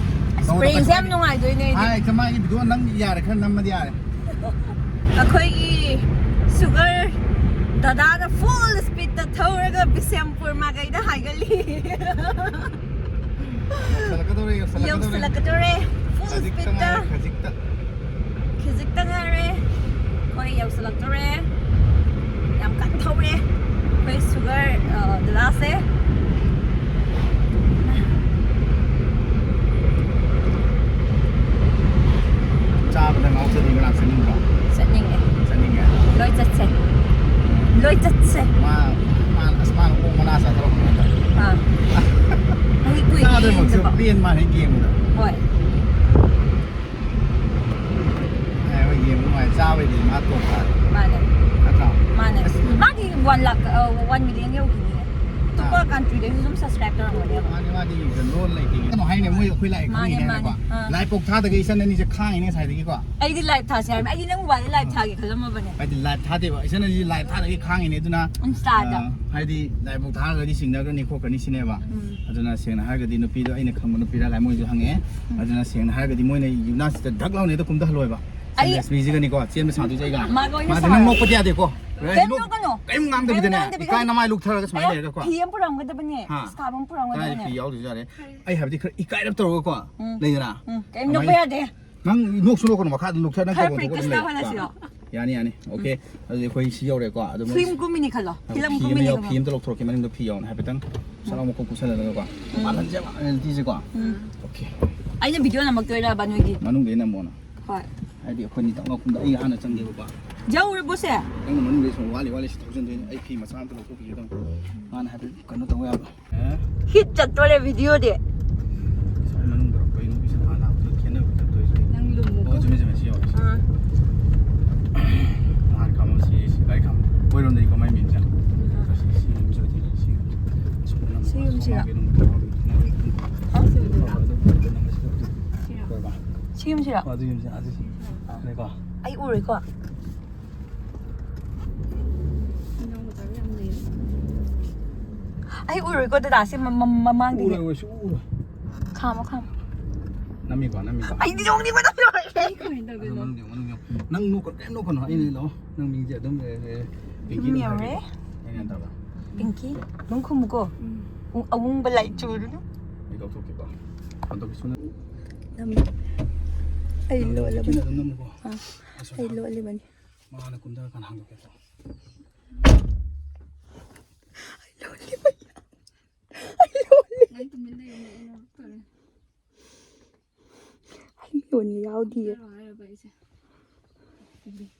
ꯑꯁ, ꯄ꯭ꯔꯦꯡꯁꯦ ꯌꯥꯝ ꯅꯨꯡꯉꯥꯏꯗꯣꯏꯅꯦ ꯑꯩꯗꯤ꯫ ꯍꯥꯏ, ꯀꯃꯥꯏꯒꯤ ꯚꯤꯗꯤꯑꯣ ꯅꯪ ꯌꯥꯔꯦ, ꯈꯔ ꯅꯝꯃꯗꯤ ꯌꯥꯔꯦ꯫ ꯑꯩꯈꯣꯏꯒꯤ ꯁꯨꯒꯔ ꯗꯗꯥꯅ ꯐꯨꯜ ꯁ꯭ꯄꯤꯗꯇ ꯊꯧꯔꯒ ꯕꯤꯁꯦꯝꯄꯨꯔ ꯃꯥꯏꯀꯩꯗ ꯍꯥꯏꯒꯠꯂꯤ꯫ ꯌꯧꯁꯜꯂꯛꯀꯗꯧꯔꯦ, ꯌꯧꯁꯜꯂꯛꯀꯗꯧꯔꯦ꯫ ꯌꯧꯁꯜꯂꯛꯀꯗꯧꯔꯦ꯫ ꯐꯨꯜ ꯈꯖꯤꯛꯇ ꯁ꯭ꯄꯤꯗꯇ꯫ ꯉꯥꯏꯔꯦ, ꯈꯖꯤꯛꯇ꯫ ꯈꯖꯤꯛꯇ ꯉꯥꯏꯔꯦ꯫ ꯑꯩꯈꯣꯏ ꯌꯧꯁꯜꯂꯛꯇꯣꯔꯦ꯫ ꯌꯥꯝ ꯀꯟꯅ ꯊꯧꯔꯦ꯫ ꯑꯩꯈꯣꯏ ꯁꯨꯒꯔ, ꯑ, ꯗꯗꯥꯁꯦ꯫ ꯆꯥꯕꯗ ꯉꯥꯎꯖꯕꯤ ꯃꯅꯥꯛ ꯆꯠꯅꯤꯡꯕ꯭ꯔꯣ? ꯆꯠꯅꯤꯡꯉꯦ꯫ ꯆꯠꯅꯤꯡꯉꯦ꯫ ꯂꯣꯏ ꯆꯠꯁꯦ꯫ ꯂꯣꯏ ꯆꯠꯁꯦ꯫ ꯃꯥ, ꯃꯥ, ꯑꯁ, ꯃꯥꯅ ꯑꯣꯛ ꯃꯅꯥ ꯆꯥꯊꯔꯛꯄ ꯍꯥꯏꯇꯥꯔꯦ꯫ ꯑꯥ꯫ ꯑꯩ ꯀꯨꯏꯔꯦ ꯆꯥꯗꯣꯏꯃꯛꯁꯨ ꯌꯦꯡꯗꯕ꯫ ꯄꯦꯟ ꯃꯥ ꯍꯦꯛ ꯌꯦꯡꯕꯗ꯫ ꯍꯣꯏ꯫ ꯑꯦ, ꯍꯣꯏ, ꯌꯦꯡꯕ ꯅꯨꯡꯉꯥꯏ꯫ ꯆꯥꯕꯩꯗꯤ ꯃꯥ ꯇꯣꯞ ꯇꯥꯔꯦ꯫ ꯃꯥꯅꯦ꯫ ꯅꯠꯇ꯭ꯔꯣ? ꯃꯥꯅꯦ꯫ ꯑꯁ꯫ ꯃꯥꯗꯤ ꯋꯥꯟ ꯂꯥꯛ, ꯑ, ꯋꯥꯟ ꯃꯤꯂꯤꯌꯟ ꯌꯧꯈꯤꯅꯤꯌꯦ꯫ ꯑꯇꯣꯞꯄ ꯑꯥ꯫ ꯀꯟꯇ꯭ꯔꯤꯗꯁꯨ ꯑꯗꯨꯝ ꯁꯕꯁꯀ꯭ꯔꯥꯏꯕ ꯇꯧꯔꯝꯒꯅꯦꯕ꯫ ꯃꯥꯅꯦ, ꯃꯥꯗꯤ ꯂꯣꯟ ꯂꯩꯇꯦ꯫ ꯀꯩꯅꯣ ꯍꯥꯏꯅꯦ, ꯃꯣꯏ ꯑꯩꯈꯣꯏ ꯂꯥꯏ ꯃꯥꯅꯦ, ꯈꯪꯉꯤꯅꯦ ꯃꯥꯅꯦ꯫ ꯍꯥꯏꯕꯀꯣ꯫ ꯑꯥ꯫ ꯂꯥꯏ ꯄꯣꯛ ꯊꯥꯗꯒꯤ ꯏꯆꯟ ꯑꯅꯤꯁꯦ ꯈꯥꯡꯉꯤꯅꯦ ꯉꯁꯥꯏꯗꯒꯤꯀꯣ꯫ ꯑꯩꯗꯤ ꯂꯥꯏꯚ ꯊꯥꯁꯦ ꯍꯥꯏꯔꯝꯃꯦ꯫ ꯑꯩꯗꯤ ꯅꯪ ꯋꯥꯗꯤ ꯂꯥꯏꯚ ꯊꯥꯒꯦ ꯈꯜꯂꯝꯃꯕꯅꯦ꯫ ꯍꯥꯏꯗꯤ ꯂꯥꯏꯚ ꯊꯥꯗꯦꯕ꯫ ꯏꯆꯟ ꯑꯅꯤꯁꯦ ꯂꯥꯏꯚ ꯊꯥꯗꯒꯤ ꯈꯥꯡꯉꯤꯅꯦ꯫ ꯑꯗꯨꯅ, ꯏꯟꯁꯇꯥꯗ꯫ ꯑ, ꯍꯥꯏꯗꯤ ꯂꯥꯏ ꯄꯣꯛ ꯊꯥꯔꯒꯗꯤ ꯁꯤꯡꯅꯒꯅꯤ ꯈꯣꯠꯀꯅꯤ ꯁꯤꯅꯦꯕ꯫ ꯎꯝ꯫ ꯑꯗꯨꯅ ꯁꯦꯡꯅ ꯍꯥꯏꯔꯒꯗꯤ ꯅꯨꯄꯤꯗꯣ ꯑꯩꯅ ꯈꯪꯕ ꯅꯨꯄꯤꯔ ꯂꯥꯏ ꯃꯣꯏꯁꯨ ꯍꯪꯉꯛꯑꯦ꯫ ꯑꯗꯨꯅ ꯁꯦꯡꯅ ꯍꯥꯏꯔꯒꯗꯤ ꯃꯣꯏꯅ ꯌꯨꯝꯅꯥꯛꯁꯤꯗ ꯙꯛ ꯂꯥꯎꯅ ꯍꯦꯛꯇ ꯀꯨꯝꯊꯍꯜꯂꯣꯏꯕ꯫ ꯑꯩ ꯂꯛꯁꯃꯤꯁꯤꯒꯅꯤꯀꯣ ꯆꯦꯟꯕ ꯁꯥꯗꯣꯏꯁꯦ ꯑꯩꯒ꯫ ꯃꯥꯒ ꯑꯣꯏꯅ ꯃꯥꯗꯤ ꯁꯥꯔꯦ꯫ ꯅꯪ ꯅꯣꯛꯄꯗꯤ ꯌꯥꯗꯦꯀꯣ꯫ ꯀꯩꯝ ꯅꯣꯛꯀꯅꯣ꯫ ꯀꯩꯝ ꯉꯥꯡꯗꯕꯤꯗꯅꯦ꯫ ꯀꯩꯝ ꯉꯥꯡꯗꯕꯤꯗꯅꯦ꯫ ꯏꯀꯥꯏ ꯅꯃꯥꯏ ꯂꯨꯛꯊꯔꯒ ꯁꯨꯃꯥꯏꯅ ꯂꯩꯔꯒꯀꯣ꯫ ꯐꯤ ꯑꯃ ꯄꯨꯔꯝꯒꯗꯕꯅꯦ꯫ ꯍꯥ꯫ ꯁ꯭ꯀꯥꯔꯐ ꯑꯃ ꯀꯗꯥꯏꯗ ꯄꯨꯔꯝꯒꯗꯕꯅꯦ꯫ ꯐꯤ ꯌꯥꯎꯗ꯭ꯔꯁꯨ ꯌꯥꯔꯦ꯫ ꯑꯩ ꯍꯥꯏꯕꯗꯤ ꯈꯔ ꯏꯀꯥꯏꯔꯞ ꯇꯧꯔꯒꯀꯣ꯫ ꯎꯝ꯫ ꯂꯩꯗꯅ꯫ ꯎꯝ꯫ ꯀꯩꯝ ꯑꯗꯨꯃꯥꯏꯅ ꯅꯣꯛꯄ ꯌꯥꯗꯦ꯫ ꯅꯪ ꯅꯣꯛꯁꯨ ꯅꯣꯛꯀꯅꯣ, ꯃꯈꯥꯗ ꯂꯨꯛꯊꯔ ꯅꯪ ꯈꯔ ꯇꯧꯐꯝ ꯊꯣꯛꯄ ꯑꯗꯨꯝ practice ꯂꯩꯌꯨꯀꯣ꯫ ꯇꯧꯍꯜꯂꯁꯤꯔꯣ? ꯌꯥꯅꯤ, ꯌꯥꯅꯤ꯫ ꯑꯣꯀꯦ꯫ ꯑꯗꯨꯗꯤ ꯑꯩꯈꯣꯏ ꯁꯤ ꯌꯧꯔꯦꯀꯣ꯫ ꯑꯗꯨꯝ ꯐꯤꯂꯝ ꯀꯨꯝꯃꯤꯅꯤ ꯈꯜꯂꯣ꯫ ꯐꯤꯂꯝ ꯐꯤ ꯑꯃ ꯀꯨꯝꯃꯤꯅꯤ ꯌꯥꯎ-, ꯈꯜꯂꯣ꯫ ꯐꯤ ꯑꯝꯇ ꯂꯧꯊꯣꯔꯛꯀꯦ, ꯃꯅꯤꯡꯗ ꯐꯤ ꯌꯥꯎꯅ ꯍꯥꯏꯐꯦꯠꯇꯪ ꯁꯠ ꯂꯥꯎ ꯃꯈꯣꯡ ꯀꯨꯞꯁꯜꯂꯒꯀꯣ꯫ ꯎꯝ꯫ ꯃꯥꯜꯍꯟꯁꯦꯕ ꯔꯤꯌꯦꯂꯤꯇꯤꯁꯦꯀꯣ꯫ ꯎꯝ꯫ ꯑꯣꯀꯦ꯫ ꯑꯩꯅ ꯚꯤꯗꯤꯑꯣ ꯅꯝꯃꯛꯇꯣꯏꯔꯕ ꯅꯣꯏꯒꯤ? ꯃꯅꯨꯡꯗꯩ ꯅꯝꯃꯣꯅ꯫ ꯍꯣꯏ꯫ ꯍꯥꯏꯗꯤ ꯑꯩꯈꯣꯏꯅꯤ ꯇꯞꯅ ꯀꯨꯝꯗ ꯑꯩ ꯍꯥꯟꯅ ꯆꯪꯒꯦꯕꯀꯣ꯫ ꯌꯧꯔꯕꯣꯁꯦ? ꯅꯪꯅ ꯃꯅꯨꯡꯗꯩ ꯁꯨꯝ ꯋꯥꯠꯂꯤ ꯋꯥꯠꯂꯤ ꯁꯤ ꯊꯧꯖꯤꯟꯗꯣꯏꯅꯦ꯫ ꯑꯩ ꯐꯤ ꯃꯆꯥ ꯑꯝꯇ ꯂꯧꯊꯣꯛꯈꯤꯒꯦ ꯇꯧꯅꯤ꯫ ꯃꯥꯅ ꯍꯥꯏꯐꯦꯠ ꯀꯩꯅꯣ ꯇꯧꯕ ꯌꯥꯕ꯫ ꯑꯦ? ꯍꯤꯠ ꯆꯠꯇꯣꯔꯦ ꯚꯤꯗꯤꯑꯣꯗꯤ꯫ ꯁ꯭ꯋꯥꯏ ꯃꯅꯨꯡꯗ ꯀꯩꯅꯣ ꯏꯁꯥ ꯍꯥꯟꯅ ꯂꯥꯛꯄꯗ ꯈꯦꯠꯅꯕ ꯈꯔ ꯇꯧꯔꯤꯁꯦ꯫ ꯅꯪ ꯂꯨꯝꯃꯨꯀꯣ꯫ ꯑꯣ, ꯆꯨꯝꯃꯦ, ꯆꯨꯝꯃꯦ, ꯁꯤ ꯌꯧꯔꯦ꯫ ꯑꯥ꯫ ꯅꯍꯥꯟ ꯈꯥꯝꯃꯣ, ꯁꯤ, ꯁꯤ ꯒꯥꯔꯤ ꯈꯥꯝꯃꯣ꯫ ꯑꯩꯈꯣꯏꯔꯣꯝꯗꯗꯤ ꯀꯃꯥꯏ ꯃꯤꯡꯁꯦ? ꯁꯤ, ꯁꯤ ꯌꯨꯝꯁꯦ ꯑꯣꯏꯗꯣꯏꯅꯦ, ꯁꯤ ꯌꯨꯝꯁꯦ꯫ ꯁꯨꯝ ꯅꯝꯃꯣ, ꯁꯤ ꯌꯨꯝꯁꯤꯔ? ꯁꯣꯝꯒꯤ ꯑꯗꯨꯝ ꯇꯧꯔꯣ꯫ ꯍꯥ? ꯁꯤ ꯌꯨꯝꯁꯤꯔ? ꯁꯤꯔꯣ? ꯑꯗꯨ ꯌꯦꯡꯁꯦ, ꯑꯗꯨ ꯁꯤ. ꯂꯩꯀꯣ? ꯑꯩ ꯎꯔꯣꯏꯀꯣ. ꯑꯩ ꯎꯔꯣꯏꯀꯣ, ꯗꯗꯥꯁꯦ ꯃ-, ꯃ-, ꯃꯃꯥꯡꯗꯒꯤ. ꯎꯔꯣꯏ, ꯎꯔꯣꯏ, ꯁꯨꯛꯎ ꯎꯔꯣꯏ. ꯈꯥꯝꯃꯣ, ꯈꯥꯝꯃꯣ. ꯅꯝꯃꯤꯀꯣ, ꯅꯝꯃꯤꯀꯣ. ꯑꯩꯗꯤ ꯅꯣꯡꯅꯤꯡꯕꯅ ꯂꯣꯏꯔꯦ. ꯑꯩ ꯀꯃꯥꯏꯅ ꯇꯧꯗꯣꯏꯅꯣ? ꯃꯅꯨꯡ ꯌꯦꯡꯉꯣ, ꯃꯅꯨꯡ ꯌꯦꯡꯉꯣ. ꯅꯪ ꯅꯣꯛꯀꯅꯨ, ꯀꯩꯝ ꯅꯣꯛꯀꯅꯨ. ꯑꯩꯅ ꯂꯥꯛꯑꯣ. ꯅꯪ ꯃꯤꯡꯁꯦ ꯑꯗꯨꯝ, ꯑꯦ, ꯑꯦ, ꯄꯤꯡꯀꯤ ꯑꯗꯨꯝ ꯌꯧꯔꯦ. ꯍꯥꯏꯔꯒꯦ. ꯑꯩꯅ ꯇꯧꯔꯣ. ꯄꯤꯡꯀꯤ, ꯑꯗꯨꯝ ꯈꯨꯝꯃꯨꯀꯣ. ꯎꯝ. ꯑ-, ꯑꯋꯨꯡꯕ ꯂꯥꯏꯆꯨꯔꯨꯅꯨ. ꯑꯩ ꯂꯧꯊꯣꯛꯀꯦꯀꯣ. ꯐꯣꯟ ꯇꯧꯒꯦ, ꯁꯨꯅ. ꯅꯝꯃꯦ. ꯑꯩ ꯅꯪ ꯂꯣꯜꯂꯕꯅꯤ. ꯄꯤꯡꯀꯤꯅ ꯑꯗꯨꯝ ꯅꯝꯃꯨꯀꯣ. ꯑꯥ, ꯑꯁ, ꯑꯩ ꯂꯣꯜꯂꯤꯕꯅꯤ. ꯃꯉꯥꯅ ꯀꯨꯝꯊꯔꯀꯥꯟꯗ ꯍꯥꯡꯗꯣꯛꯀꯦꯀꯣ. ꯑꯩ ꯂꯣꯜꯂꯤꯕꯅꯤ. ꯑꯩ ꯂꯣꯜꯂꯤ. ꯅꯪ ꯇꯨꯃꯤꯟ ꯂꯩꯌꯨꯅꯦ, ꯑꯩ ꯅꯣꯛꯇꯣꯔꯦ꯫ ꯑꯩ ꯃꯤꯔꯣꯟ ꯌꯥꯎꯗꯤꯌꯦ꯫ ꯇꯧꯔꯣ ꯍꯥꯏꯔꯕ ꯑꯩꯁꯦ? ꯍꯧꯖꯤꯛ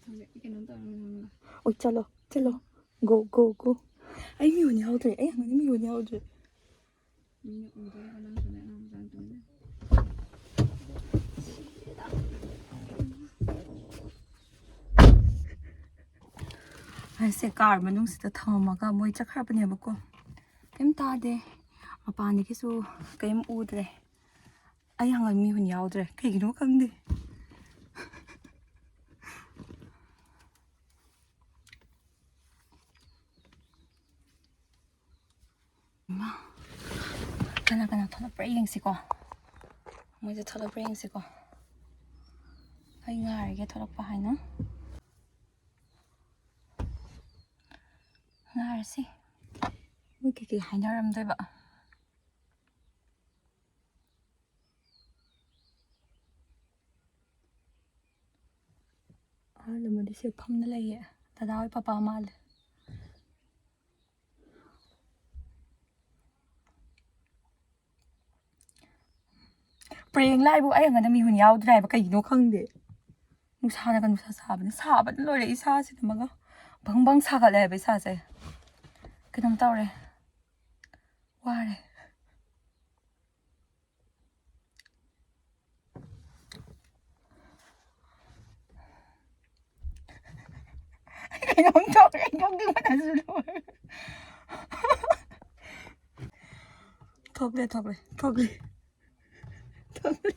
ꯀꯩꯅꯣꯝ ꯇꯧꯔꯝꯃꯦ ꯅꯉꯣꯟꯗ꯫ ꯑꯣ, ꯆꯠꯂꯣ, ꯆꯠꯂꯣ꯫ Go, go, go. ꯑꯩ ꯃꯤꯔꯣꯟ ꯌꯥꯎꯗ꯭ꯔꯦ꯫ ꯑꯩ ꯍꯪꯉꯅꯤ ꯃꯤꯔꯣꯟ ꯌꯥꯎꯗ꯭ꯔꯦ꯫ ꯃꯤꯅ ꯎꯗꯣꯏꯔꯦ ꯅꯪꯁꯨꯅꯦ ꯑꯉꯥꯡ ꯃꯆꯥ ꯇꯨꯃꯤꯟ ꯂꯩꯌꯨ꯫ ꯑꯩꯁꯦ car ꯃꯅꯨꯡꯁꯤꯗ ꯊꯝꯃꯝꯃꯒ ꯃꯣꯏ ꯆꯠꯈ꯭ꯔꯕꯅꯦꯕꯀꯣ꯫ ꯀꯩꯝ ꯇꯥꯗꯦ꯫ ꯃꯄꯥꯟꯗꯒꯤꯁꯨ ꯀꯩꯝ ꯎꯗ꯭ꯔꯦ꯫ ꯑꯩ ꯍꯪꯉ ꯃꯤꯍꯨꯟ ꯌꯥꯎꯗ꯭ꯔꯦ꯫ ꯀꯩꯒꯤꯅꯣ ꯈꯪꯗꯦ꯫ ꯏꯃꯥ꯫ ꯀꯅꯥ ꯀꯅꯥ ꯊꯣꯛꯂꯛꯄ꯭ꯔꯥ ꯌꯦꯡꯁꯤꯀꯣ꯫ ꯃꯣꯏꯁꯦ ꯊꯣꯛꯂꯛꯄ꯭ꯔꯥ ꯌꯦꯡꯁꯤꯀꯣ꯫ ꯑꯩ ꯉꯥꯏꯔꯒꯦ ꯊꯣꯛꯂꯛꯄ ꯍꯥꯏꯅ꯫ ꯉꯥꯏꯔꯁꯤ꯫ ꯃꯣꯏ ꯀꯩꯀꯩ ꯍꯥꯏꯅꯔꯝꯗꯣꯏꯕ꯫ ꯑꯍꯜ ꯑꯃꯗꯤ ꯁꯤ ꯐꯝꯅ ꯂꯩꯌꯦ꯫ ꯗꯗꯥ ꯍꯣꯏ ꯄꯄꯥ ꯃꯥꯜꯂꯦ꯫ ꯄ꯭ꯔꯦꯡ ꯂꯥꯛꯏꯕꯨ ꯑꯩ ꯑꯉꯣꯟꯗ ꯃꯤꯍꯨꯟ ꯌꯥꯎꯗ꯭ꯔꯦ ꯍꯥꯏꯕ ꯀꯩꯒꯤꯅꯣ ꯈꯪꯗꯦ꯫ ꯅꯨꯡꯁꯥꯅꯒ ꯅꯨꯡꯁꯥ ꯁꯥꯕꯅ ꯁꯥꯕꯅ ꯂꯣꯏꯔꯦ ꯏꯁꯥꯁꯤꯗ ꯑꯃꯒ ꯕꯪ ꯕꯪ ꯁꯥꯒꯠꯂꯦ ꯍꯥꯏꯕ ꯏꯁꯥꯁꯦ꯫ ꯀꯩꯅꯣꯝ ꯇꯧꯔꯦ꯫ ꯋꯥꯔꯦ꯫ ꯀꯩꯅꯣꯝ ꯇꯧꯔꯦ, ꯑꯩ ꯅꯣꯛꯅꯤꯡꯕꯅꯁꯨ ꯂꯣꯏꯔꯦ꯫ ꯊꯣꯛꯂꯦ, ꯊꯣꯛꯂꯦ, ꯊꯣꯛꯂꯦ, ꯊꯣꯛꯂꯦ꯫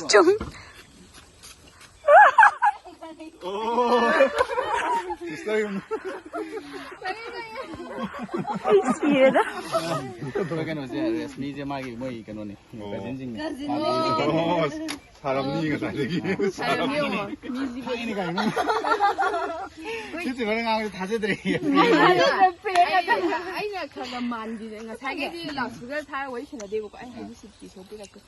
ꯆꯨꯝ꯫ ꯑꯩ ꯁꯤꯔꯦꯗ꯫ ꯑꯩꯈꯣꯏ ꯀꯩꯅꯣꯁꯦ, ꯔꯦꯁꯃꯤꯁꯦ ꯃꯥꯒꯤ, ꯃꯣꯏ ꯀꯩꯅꯣꯅꯦ, ꯀꯖꯤꯟꯁꯤꯡꯅꯦ꯫ ꯀꯖꯤꯟ꯫ ꯑꯣ, ꯁꯥꯔꯝꯅꯤ ꯉꯁꯥꯏꯗꯒꯤ꯫ ꯁꯥꯔꯝꯅꯤ ꯌꯦꯡꯉꯣ, ꯃꯤꯁꯤꯕꯨ꯫ ꯊꯥꯏꯅ ꯀꯥꯏꯅ꯫ ꯁꯤ ꯆꯤꯡꯈꯠꯂ ꯉꯥꯡꯕꯁꯦ ꯊꯥꯖꯗ꯭ꯔꯦ꯫ ꯑꯩꯅ, ꯑꯩꯅ ꯈꯔ ꯈꯔ ꯃꯥꯟꯈꯤꯁꯦ꯫ ꯉꯁꯥꯏꯒꯩꯗꯤ ꯂꯥꯎꯠ ꯏꯁꯄꯤꯀꯔ ꯊꯥꯔꯒ ꯋꯥꯔꯤ ꯁꯥꯟꯅꯗꯦꯕꯀꯣ꯫ ꯑꯩ ꯍꯧꯖꯤꯛ ꯁꯤꯠꯀꯤ ꯁꯣꯛꯄꯤꯔꯛꯀꯦ꯫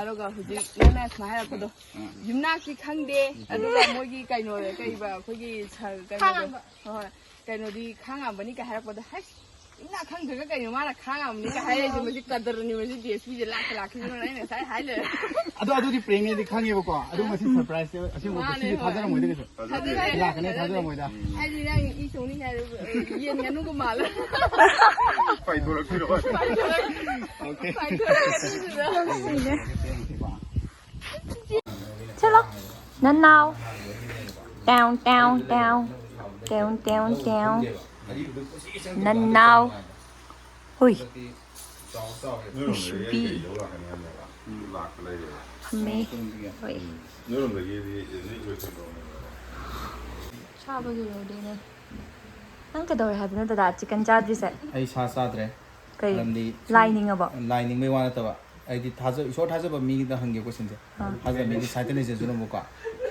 ꯑꯗꯨꯒ ꯍꯧꯖꯤꯛ ꯅꯪꯅ ꯁꯨꯃꯥꯏꯅ ꯍꯥꯏꯔꯛꯄꯗꯣ, ꯎꯝ꯫ ꯌꯨꯝꯅꯥꯛꯇꯤ ꯈꯪꯗꯦ, ꯑꯗꯨꯒ ꯃꯣꯏꯒꯤ ꯀꯩꯅꯣ, ꯀꯩꯕ, ꯑꯩꯈꯣꯏꯒꯤ ꯁꯔ, ꯀꯩꯅꯣꯗꯣ, ꯈꯥꯡꯉꯝꯕ꯫ ꯍꯣꯏ, ꯍꯣꯏ, ꯀꯩꯅꯣꯗꯤ ꯈꯥꯡꯉꯝꯕꯅꯤ ꯀꯥꯏ ꯍꯥꯏꯔꯛꯄꯗꯣ, ꯍꯩꯁ, ꯌꯨꯝꯅꯥꯛ ꯈꯪꯗ꯭ꯔꯒ ꯀꯩꯅꯣ ꯃꯥꯅ ꯈꯥꯡꯉꯝꯕꯅꯤ ꯀꯥꯏ ꯍꯥꯏꯔꯛꯏꯁꯦ? ꯃꯁꯤ ꯀꯗꯔꯅꯤ, ꯃꯁꯤ ꯗꯤ ꯑꯦꯁ ꯄꯤꯁꯦ ꯂꯥꯛꯇ ꯂꯥꯛꯈꯤꯗ꯭ꯔꯣꯅ ꯑꯩꯅ ꯉꯁꯥꯏ ꯍꯥꯏ ꯂꯩꯔꯦ꯫ ꯑꯗꯣ ꯑꯗꯨꯗꯤ ꯄ꯭ꯔꯦꯡꯅꯦꯗꯤ ꯈꯪꯉꯦꯕꯀꯣ, ꯑꯗꯨ ꯃꯁꯤ ꯁꯔꯄ꯭ꯔꯥꯏꯁ ꯑꯁꯦꯡꯕ ꯃꯥꯅꯦ, ꯁꯤꯗꯤ ꯍꯣꯏ꯫ ꯊꯥꯖꯔꯝꯃꯣꯏꯗ ꯀꯩꯁꯨ꯫ ꯊꯥꯖꯗꯦ꯫ ꯂꯥꯛꯀꯅꯤ ꯊꯥꯖꯔꯝꯃꯣꯏꯗ꯫ ꯍꯥꯏꯗꯤ ꯅꯪ ꯏ ꯁꯣꯛꯅꯤ ꯍꯥꯏꯔ ꯌꯦꯟ ꯉꯥꯅꯨꯒ ꯃꯥꯜꯂꯦ꯫ ꯄꯥꯏꯊꯣꯔꯛꯇꯣꯏꯔꯣ? ꯄꯥꯏꯊꯣꯔꯛ-, ꯑꯣꯀꯦ꯫ ꯄꯥꯏꯊꯣꯔꯛꯇꯣꯏꯔꯣ? ꯆꯠꯂꯣ꯫ ꯅꯅꯥꯎ꯫ ꯇꯥꯎ, ꯇꯥꯎ, ꯇꯥꯎ꯫ ꯇꯥꯎ, ꯇꯥꯎ, ꯇꯥꯎ꯫ ꯅꯅꯥꯎ꯫ ꯍꯨꯏ꯫ ꯅꯨꯡꯁꯤꯕꯤ꯫ ꯐꯝꯃꯦ꯫ ꯍꯣꯏ꯫ ꯁꯥꯕꯒꯤ ꯑꯣꯏꯗꯣꯏꯅꯦ꯫ ꯅꯪ ꯀꯩꯗꯧꯔꯦ ꯍꯥꯏꯕꯅꯣ ꯗꯗꯥ? ꯆꯤꯀꯟ ꯆꯥꯗ꯭ꯔꯤꯁꯦ? ꯑꯩ ꯁꯥ ꯆꯥꯗ꯭ꯔꯦ꯫ ꯀꯩ? ꯃꯔꯝꯗꯤ ꯂꯥꯏ ꯅꯤꯡꯉꯕꯣ? ꯂꯥꯏ ꯅꯤꯡꯕꯩ ꯋꯥ ꯅꯠꯇꯕ, ꯑꯩꯗꯤ ꯊꯥꯖ-, ꯏꯁꯣꯔ ꯊꯥꯖꯕ ꯃꯤꯒꯤꯗ ꯍꯪꯒꯦ ꯀꯣꯏꯁꯟꯁꯦ꯫ ꯑꯥ꯫ ꯊꯥꯖꯕ ꯃꯤꯗꯤ ꯁꯥꯏꯠꯇ ꯂꯩꯖꯁꯅꯨꯕꯀꯣ꯫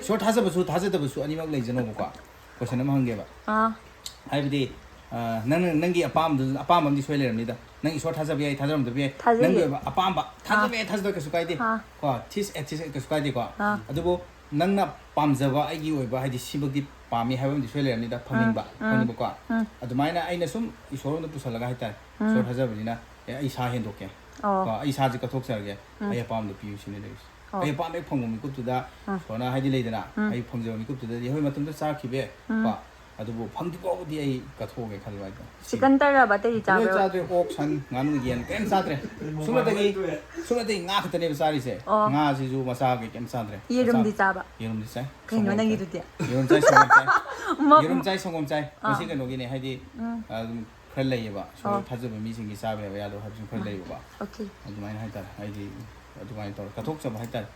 ꯏꯁꯣꯔ ꯊꯥꯖꯕꯁꯨ ꯊꯥꯖꯗꯕꯁꯨ ꯑꯅꯤꯃꯛ ꯂꯩꯖꯅꯨꯕꯀꯣ꯫ ꯀꯣꯏꯁꯟ ꯑꯃ ꯍꯪꯒꯦꯕ꯫ ꯑꯥ꯫ ꯍꯥꯏꯕꯗꯤ, ꯑ, ꯅꯪꯅ, ꯅꯪꯒꯤ ꯑꯄꯥꯝꯕꯗꯨ, ꯑꯄꯥꯝꯕ ꯑꯃꯗꯤ ꯁꯣꯏ ꯂꯩꯔꯝꯅꯤꯗ꯫ ꯅꯪ ꯏꯁꯣꯔ ꯊꯥꯖꯕ ꯌꯥꯏ, ꯊꯥꯖꯔꯝꯗꯕ ꯌꯥꯏ꯫ ꯊꯥꯖꯩꯌꯦ꯫ ꯅꯪꯒꯤ ꯑꯣꯏꯕ ꯑꯄꯥꯝꯕ, ꯊꯥꯖꯕ ꯑꯥ꯫ ꯌꯥꯏ, ꯊꯥꯖꯗꯕ ꯀꯩꯁꯨ ꯀꯥꯏꯗꯦ꯫ ꯑꯥ꯫ ꯀꯣ, theist, atheist ꯀꯩꯁꯨ ꯀꯥꯏꯗꯦꯀꯣ꯫ ꯑꯥ꯫ ꯑꯗꯨꯕꯨ ꯅꯪꯅ ꯄꯥꯝꯖꯕ, ꯑꯩꯒꯤ ꯑꯣꯏꯕ, ꯍꯥꯏꯗꯤ ꯁꯤꯃꯛꯇꯤ ꯄꯥꯝꯃꯤ ꯍꯥꯏꯕ ꯑꯃꯗꯤ ꯁꯣꯏ ꯂꯩꯔꯝꯅꯤꯗ, ꯐꯪꯅꯤꯡꯕ, ꯎꯝ, ꯎꯝ, ꯐꯪꯅꯤꯡꯕꯀꯣ꯫ ꯎꯝ꯫ ꯑꯗꯨꯃꯥꯏꯅ ꯑꯩꯅ ꯁꯨꯝ ꯏꯁꯣꯔ ꯑꯃꯗ ꯄꯨꯁꯜꯂꯒ ꯍꯥꯏꯇꯥꯔꯦ, ꯎꯝ꯫ ꯏꯁꯣꯔ ꯊꯥꯖꯕꯅꯤꯅ, "ꯑꯦ, ꯑꯩ ꯁꯥ ꯍꯦꯟꯗꯣꯛꯀꯦ꯫ ꯑꯣ꯫ ꯀꯣ, ꯑꯩ ꯁꯥꯁꯦ ꯀꯠꯊꯣꯛꯆꯔꯒꯦ꯫ ꯎꯝ꯫ ꯑꯩ ꯑꯄꯥꯝꯕꯗꯣ ꯄꯤꯌꯨ" ꯁꯤꯅꯤ ꯂꯩꯔꯤꯁꯦ꯫ ꯑꯣ꯫ ꯑꯩ ꯑꯄꯥꯝꯕ ꯍꯦꯛ ꯐꯪꯕ ꯃꯤꯀꯨꯞꯇꯨꯗ, ꯑꯥ꯫ ꯏꯁꯣꯔꯅ ꯍꯥꯏꯗꯤ ꯂꯩꯗꯅ, ꯎꯝ꯫ ꯑꯩ ꯐꯪꯖꯕ ꯃꯤꯀꯨꯞꯇꯨꯗꯗꯤ, ꯍꯣꯏ, ꯃꯇꯝꯗꯨꯗ ꯆꯥꯈꯤꯕ ꯌꯥꯏ, ꯎꯝ꯫ ꯀꯣ, ꯑꯗꯨꯕꯨ ꯐꯪꯗ꯭ꯔꯤ ꯐꯥꯎꯕꯗꯤ ꯑꯩ ꯀꯠꯊꯣꯛꯑꯒꯦ ꯈꯜꯂꯦꯕ ꯍꯥꯏꯇꯥꯔꯦ꯫ ꯆꯤꯀꯟ ꯇꯔꯕ ꯑꯇꯩꯗꯤ ꯂꯣꯏ ꯆꯥꯕ꯭ꯔꯣ? ꯆꯥꯗ꯭ꯔꯦ, ꯑꯣꯛ, ꯁꯟ, ꯉꯥꯅꯨ, ꯌꯦꯟ ꯀꯔꯤꯝ ꯆꯥꯗ꯭ꯔꯦ꯫ ꯁꯨꯞꯅꯇꯒꯤ, ꯁꯨꯞꯅꯇꯒꯤ ꯉꯥ ꯈꯛꯇꯅꯦꯕ ꯆꯥꯔꯤꯁꯦ꯫ ꯑꯣ꯫ ꯉꯥꯁꯤꯁꯨ ꯃꯆꯥ ꯀꯩ ꯀꯩꯝ ꯆꯥꯗ꯭ꯔꯦ꯫ ꯌꯦꯔꯨꯝꯗꯤ ꯃꯆꯥ-, ꯆꯥꯕ? ꯌꯦꯔꯨꯝꯗꯤ ꯆꯥꯏ꯫ ꯀꯩꯅꯣ ꯁꯪꯒꯣꯝ ꯅꯪꯒꯤꯗꯨꯗꯤ? ꯆꯥꯏ꯫ ꯌꯦꯔꯨꯝ ꯆꯥꯏ, ꯁꯪꯒꯣꯝ ꯆꯥꯏ꯫ ꯃ-, ꯌꯦꯔꯨꯝ ꯆꯥꯏ, ꯁꯪꯒꯣꯝ ꯆꯥꯏ꯫ ꯑꯥ꯫ ꯃꯁꯤ ꯀꯩꯅꯣꯒꯤꯅꯦ, ꯍꯥꯏꯗꯤ, ꯎꯝ꯫ ꯑꯗꯨꯝ ꯈꯔ ꯂꯩꯌꯦꯕ, ꯏꯁꯣꯔ ꯑꯣ꯫ ꯊꯥꯖꯕ ꯃꯤꯁꯤꯡꯒꯤ ꯆꯥꯕ ꯌꯥꯕ ꯌꯥꯗꯕ ꯍꯥꯏꯕꯁꯨ ꯈꯔ ꯃꯥ꯫ ꯂꯩꯌꯦꯕ꯫ Okay. ꯑꯗꯨꯃꯥꯏꯅ ꯍꯥꯏꯇꯥꯔꯦ, ꯑꯩꯗꯤ ꯑꯗꯨꯃꯥꯏꯅ ꯇꯧꯔ ꯀꯠꯊꯣꯛꯆꯕ ꯍꯥꯏꯇꯥꯔꯦ꯫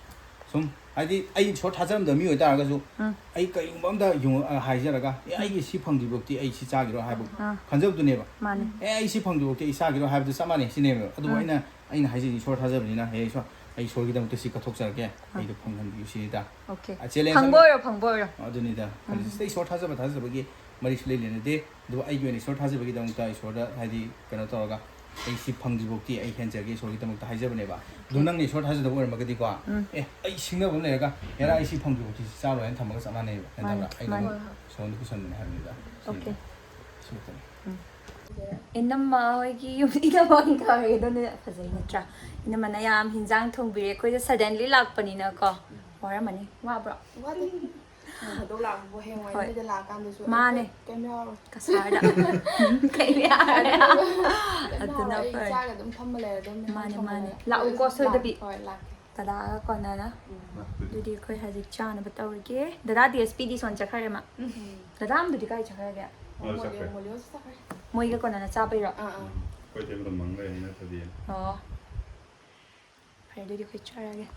ꯁꯨꯝ ꯍꯥꯏꯗꯤ ꯑꯩ ꯏꯁꯣꯔ ꯊꯥꯖꯔꯝꯗꯕ ꯃꯤ ꯑꯣꯏꯇꯥꯔꯒꯁꯨ, ꯎꯝ꯫ ꯑꯩ ꯀꯔꯤꯒꯨꯝꯕ ꯑꯝꯗ ꯌꯨꯡ-, ꯑ, ꯍꯥꯏꯖꯔꯒ, "ꯑꯦ, ꯑꯩꯒꯤ ꯁꯤ ꯐꯪꯗ꯭ꯔꯤꯐꯥꯎꯗꯤ ꯑꯩ ꯁꯤ ꯆꯥꯈꯤꯔꯣꯏ" ꯍꯥꯏꯕ ꯑꯥ꯫ ꯈꯟꯖꯕꯗꯨꯅꯦꯕ꯫ ꯃꯥꯅꯦ꯫ "ꯑꯦ, ꯑꯩ ꯁꯤ ꯐꯪꯗ꯭ꯔꯤꯐꯥꯎꯗꯤ ꯑꯩ ꯆꯥꯈꯤꯔꯣꯏ" ꯍꯥꯏꯕꯗꯨ ꯆꯞ ꯃꯥꯟꯅꯩ ꯁꯤꯅꯦꯕ꯫ ꯑꯗꯨꯕꯨ ꯎꯝ꯫ ꯑꯩꯅ, ꯑꯩꯅ ꯍꯥꯏꯖꯩ ꯏꯁꯣꯔ ꯊꯥꯖꯕꯅꯤꯅ, "ꯍꯦ ꯏꯁꯣꯔ, ꯑꯩ ꯏꯁꯣꯔꯒꯤꯗꯃꯛꯇ ꯁꯤ ꯀꯠꯊꯣꯛꯆꯔꯒꯦ, ꯑꯥ꯫ ꯑꯩꯗꯣ ꯐꯪꯍꯟꯕꯤꯌꯨ" ꯁꯤꯅꯤꯗ꯫ Okay. ꯑ, challenge ꯐꯪꯕ ꯑꯃ ꯑꯣꯏꯔꯣ, ꯐꯪꯕ ꯑꯣꯏꯔꯣ꯫ ꯑꯗꯨꯅꯤꯗ ꯎꯝ꯫ ꯈꯜꯂꯤꯁꯦ꯫ ꯁꯤꯗ ꯏꯁꯣꯔ ꯊꯥꯖꯕ ꯊꯥꯖꯕꯒꯤ ꯃꯔꯤꯁꯨ ꯂꯩ ꯂꯩꯅꯗꯦ꯫ ꯑꯗꯨꯕꯨ ꯑꯩꯒꯤ ꯑꯣꯏꯅ ꯏꯁꯣꯔ ꯊꯥꯖꯕꯒꯤꯗꯃꯛꯇ ꯏꯁꯣꯔꯗ ꯍꯥꯏꯗꯤ ꯀꯩꯅꯣ ꯇꯧꯔꯒ ꯑꯩ ꯁꯤ ꯐꯪꯗ꯭ꯔꯤꯐꯥꯎꯗꯤ ꯑꯩ ꯍꯦꯟꯖꯒꯦ ꯏꯁꯣꯔꯒꯤꯗꯃꯛꯇ ꯍꯥꯏꯖꯕꯅꯦꯕ꯫ ꯑꯗꯨ ꯅꯪꯅ ꯏꯁꯣꯔ ꯊꯥꯖꯗꯕ ꯑꯣꯏꯔꯝꯃꯒꯗꯤꯀꯣ, ꯎꯝ꯫ "ꯑꯦ, ꯑꯩ ꯁꯤꯡꯅꯕ ꯑꯃ ꯂꯩꯔꯒ, ꯍꯦꯔꯥ, ꯑꯩ ꯁꯤ ꯐꯪꯗ꯭ꯔꯤꯐꯥꯎꯗꯤ ꯁꯤ ꯆꯥꯔꯣꯏ" ꯍꯥꯏꯅ ꯊꯝꯃꯒ ꯆꯞ ꯃꯥꯟꯅꯩꯕ꯫ ꯒ꯭ꯌꯥꯟ ꯃꯥꯅꯦ, ꯇꯥꯕ꯭ꯔꯥ? ꯑꯩ ꯃꯥꯅꯦ꯫ ꯅꯉꯣꯟꯗ ꯏꯁꯣꯔꯗ ꯄꯨꯁꯟꯕꯅꯦ ꯍꯥꯏꯕꯅꯤꯗ꯫ Okay. ꯁꯤ ꯈꯛꯇꯅꯤ꯫ ꯏꯅꯝꯃ ꯍꯣꯏꯒꯤ ꯌꯨꯝ, ꯏꯅꯝꯃ ꯍꯣꯏ ꯀꯥꯎꯔꯦ, ꯑꯗꯨꯅ ꯐꯖꯩ ꯅꯠꯇ꯭ꯔꯥ? ꯏꯅꯝꯃꯅ ꯌꯥꯝ ꯍꯤꯟꯖꯥꯡ ꯊꯣꯡꯕꯤꯔꯦ꯫ ꯑꯩꯈꯣꯏꯗ suddenly ꯂꯥꯛꯄꯅꯤꯅꯀꯣ꯫ ꯋꯥꯔꯝꯃꯅꯤ꯫ ꯋꯥꯕ꯭ꯔꯣ? ꯋꯥꯗꯦ꯫ ꯅꯣꯡ ꯐꯥꯗꯣꯛ ꯂꯥꯛꯄꯕꯨ ꯍꯌꯦꯡꯋꯥꯏ ꯍꯣꯏ꯫ ꯅꯣꯏꯗ ꯂꯥꯛꯑꯀꯥꯟꯗꯁꯨ ꯃꯥꯅꯦ꯫ ꯑꯩꯈꯣꯏ ꯀꯩꯝ ꯌꯥꯎꯔꯣꯏ꯫ ꯀꯁꯥꯔꯗ꯫ ꯀꯩꯝ ꯌꯥꯎꯔꯣꯏ꯫ ꯀꯩꯝ ꯑꯗꯨꯅ ꯌꯥꯎꯔꯣꯏ꯫ ꯑꯩ ꯐꯔꯦ꯫ ꯆꯥꯒ ꯑꯗꯨꯝ ꯐꯝꯃ ꯂꯩꯔꯗꯝꯅꯦ꯫ ꯃꯥꯅꯦ, ꯊꯣꯡꯉꯒ꯫ ꯃꯥꯅꯦ꯫ ꯂꯥꯛꯎꯀꯣ, ꯂꯥꯛ-, ꯁꯣꯏꯗꯕꯤ꯫ ꯍꯣꯏ, ꯂꯥꯛꯀꯦ꯫ ꯗꯗꯥꯒ ꯀꯣꯟꯅꯅ꯫ ꯎꯝ꯫ ꯑꯗꯨꯗꯤ ꯑꯩꯈꯣꯏ ꯍꯧꯖꯤꯛ ꯆꯥꯅꯕ ꯇꯧꯔꯒꯦ꯫ ꯗꯗꯥ ꯗꯤ ꯑꯦꯁ ꯄꯤꯗꯤ ꯁꯣꯟ ꯆꯠꯈ꯭ꯔꯦ ꯃꯥ꯫ ꯎꯝ꯫ ꯗꯗꯥ ꯑꯃꯗꯨꯗꯤ ꯀꯥꯏ ꯆꯠꯈ꯭ꯔꯒꯦ? ꯑꯣ, ꯆꯠꯈ꯭ꯔꯦ꯫ ꯃꯣꯂꯤ ꯍꯣꯏꯁꯨ ꯆꯠꯈ꯭ꯔꯦ꯫ ꯃꯣꯏꯒ ꯀꯣꯟꯅꯅ ꯆꯥꯕꯩꯔꯣ? ꯑꯥ, ꯑꯥ꯫ ꯎꯝ꯫ ꯑꯩꯈꯣꯏ ꯇꯦꯕꯜꯗ ꯃꯪ ꯂꯩꯔꯅꯤ ꯅꯠꯇ꯭ꯔꯗꯤ꯫ ꯑꯣ꯫ ꯐꯔꯦ, ꯑꯗꯨꯗꯤ ꯑꯩꯈꯣꯏ ꯆꯥꯔꯒꯦ꯫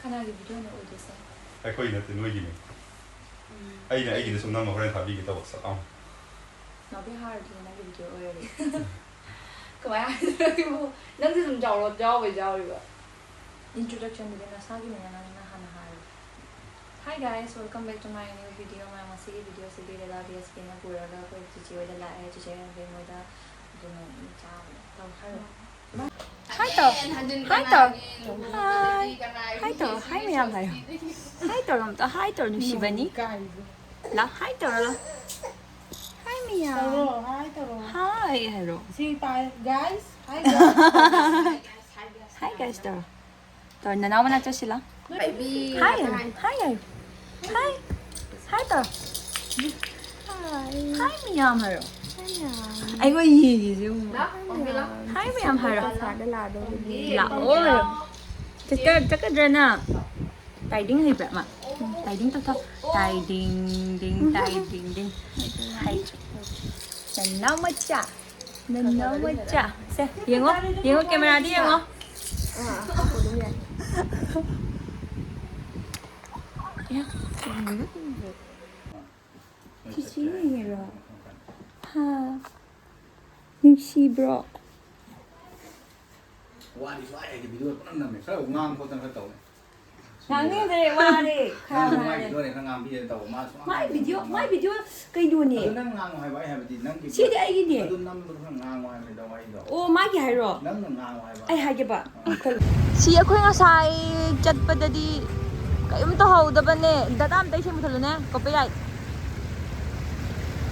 ꯀꯅꯥꯒꯤ ꯚꯤꯗꯤꯑꯣꯅꯣ ꯑꯣꯏꯗꯣꯏꯁꯦ? ꯑꯩꯈꯣꯏ ꯅꯠꯇꯦ, ꯅꯣꯏꯒꯤꯅꯦ꯫ ꯑꯩꯅ ꯑꯩꯒꯤꯗ ꯁꯨꯝ ꯅꯝꯃ ꯍꯣꯔꯦꯟ ꯊꯥꯕꯤꯒꯦ ꯇꯧꯕ, ꯁꯠ ꯂꯥꯎꯅ꯫ ꯅꯥꯎꯕꯤ ꯍꯥꯔꯗꯤ ꯅꯪꯒꯤ ꯚꯤꯗꯤꯑꯣ ꯑꯣꯏꯔꯗꯤ꯫ ꯀꯃꯥꯏꯅ ꯍꯥꯏꯗꯣꯏꯅꯣ? ꯅꯪꯁꯨ ꯑꯗꯨꯝ ꯌꯥꯎꯔꯣ, ꯌꯥꯎꯕꯩ ꯌꯥꯎꯔꯤꯕ꯫ Introductionꯗꯨꯗꯤ ꯅꯁꯥꯒꯤꯅꯤꯅ ꯅꯪꯅ ꯍꯥꯟꯅ ꯍꯥꯏꯔꯣ꯫ Hi guys, welcome back to my new video. ꯃꯌꯥꯝ, ꯉꯁꯤꯒꯤ ꯚꯤꯗꯤꯑꯣꯁꯤꯗꯤ ꯔꯦꯂꯥ ꯗꯤ ꯑꯦꯁ ꯄꯤꯅ ꯄꯨꯔꯒ ꯑꯩꯈꯣꯏ ꯆꯤꯆꯦ ꯍꯣꯏꯗ ꯂꯥꯛꯑꯦ, ꯆꯤꯆꯦ ꯍꯣꯏ ꯃꯣꯏꯗ꯫ ꯑꯗꯨꯅ ꯆꯥꯕꯅꯦ꯫ ꯇꯧ ꯍꯥꯏꯔꯣ꯫ Hi ꯇꯧ꯫ Hi ꯇꯧ꯫ Hi꯫ Hi ꯇꯧ꯫ Hi ꯃꯌꯥꯝ ꯍꯥꯏꯌꯣ꯫ Hi ꯇꯧꯔꯣ ꯑꯝꯇ꯫ Hi ꯇꯧꯔꯣ ꯅꯨꯡꯁꯤꯕꯅꯤ꯫ ꯂꯥ hi ꯇꯧꯔꯣ ꯂꯥ꯫ Hi ꯃꯌꯥꯝ꯫ ꯇꯧꯔꯣ, hi ꯇꯧꯔꯣ꯫ Hi ꯍꯥꯏꯔꯣ꯫ ꯁꯤ ꯄꯥꯏ, guys, hi guys꯫ Hi guys ꯇꯧꯔꯣ꯫ ꯇꯧꯔꯣ, ꯅꯅꯥꯎ ꯃꯅꯥꯛ ꯆꯠꯁꯤꯂꯥ꯫ Hi ꯍꯥꯏꯔꯣ꯫ Hi ꯍꯥꯏꯔꯣ꯫ Hi꯫ Hi ꯇꯧꯔꯣ꯫ Hi꯫ Hi ꯃꯌꯥꯝ ꯍꯥꯏꯔꯣ꯫ ꯑꯩꯉꯣꯟ ꯌꯦꯡꯉꯤꯁꯦ ꯌꯦꯡꯉꯨ꯫ Hi ꯃꯌꯥꯝ ꯍꯥꯏꯔꯣ꯫ ꯀꯁꯥꯔꯗ ꯂꯥꯛꯑꯗꯧꯕꯅꯤ꯫ ꯂꯥꯛꯑꯣ꯫ ꯆꯠꯀ-, ꯆꯠꯀꯗ꯭ꯔꯅ? Riding ꯍꯩꯕ꯭ꯔꯥ ꯃꯥ? ꯇꯥꯏꯗꯤꯡ ꯇꯧꯊꯣꯛ꯫ ꯇꯥꯏꯗꯤꯡ ꯗꯤꯡ ꯇꯥꯏꯗꯤꯡ ꯗꯤꯡ꯫ ꯍꯥꯏ꯫ ꯅꯅꯥꯎ ꯃꯆꯥ꯫ ꯅꯅꯥꯎ ꯃꯆꯥ꯫ ꯁꯦ, ꯌꯦꯡꯉꯣ꯫ ꯌꯦꯡꯉꯣ, ꯀꯦꯃꯦꯔꯥꯗ ꯌꯦꯡꯉꯣ꯫ ꯁꯤ ꯁꯤ ꯌꯦꯡꯉꯤꯔꯣ? ꯍꯥ? ꯅꯨꯡꯁꯤꯕ꯭ꯔꯣ? ꯋꯥꯗꯤ ꯁ꯭ꯋꯥꯏ ꯍꯥꯏꯗꯤ ꯚꯤꯗꯤꯑꯣ ꯄꯨꯅꯝ ꯅꯝꯃꯦ꯫ ꯈꯔ ꯉꯥꯡ ꯈꯣꯠꯇꯅ ꯈꯔ ꯇꯧꯅꯦ꯫ ꯉꯥꯡꯅꯤꯡꯗ꯭ꯔꯦ, ꯋꯥꯔꯦ꯫ ꯈꯔ ꯅꯪ ꯃꯥꯏ ꯉꯥꯡꯉꯦ꯫ ꯚꯤꯗꯤꯑꯣꯅꯦ ꯈꯔ ꯉꯥꯡꯕꯤꯒꯦ ꯇꯧꯕ꯫ ꯃꯥ ꯁꯨꯡꯉꯥꯡ ꯃꯥꯏ ꯚꯤꯗꯤꯑꯣ, ꯉꯥꯡꯗꯕ꯫ ꯃꯥꯏ ꯚꯤꯗꯤꯑꯣ ꯀꯩꯅꯣꯅꯦ? ꯑꯗꯨ ꯅꯪ ꯉꯥꯡꯉꯣ ꯍꯥꯏꯕ ꯑꯩ ꯍꯥꯏꯕꯗꯤ ꯅꯪꯒꯤ ꯁꯤꯗꯤ ꯑꯩꯒꯤꯅꯦ꯫ ꯑꯗꯨ ꯅꯝꯕꯗꯣ ꯈꯔ ꯉꯥꯡꯉꯣ ꯍꯥꯏꯕꯅꯤꯗ ꯋꯥꯔꯤꯗꯣ꯫ ꯑꯣ, ꯃꯥꯒꯤ ꯍꯥꯏꯔꯣ? ꯅꯪꯅ ꯉꯥꯡꯉꯣ ꯍꯥꯏꯕ꯫ ꯑꯩ ꯍꯥꯏꯒꯦꯕ꯫ ꯑꯥ꯫ ꯁꯤ ꯑꯩꯈꯣꯏ ꯉꯁꯥꯏ ꯆꯠꯄꯗꯗꯤ ꯀꯔꯤꯝ ꯇꯧꯍꯧꯗꯕꯅꯦ꯫ ꯗꯇꯥ ꯑꯝꯇ ꯏꯁꯩ ꯃꯨꯊꯠꯂꯨꯅꯦ, copyright꯫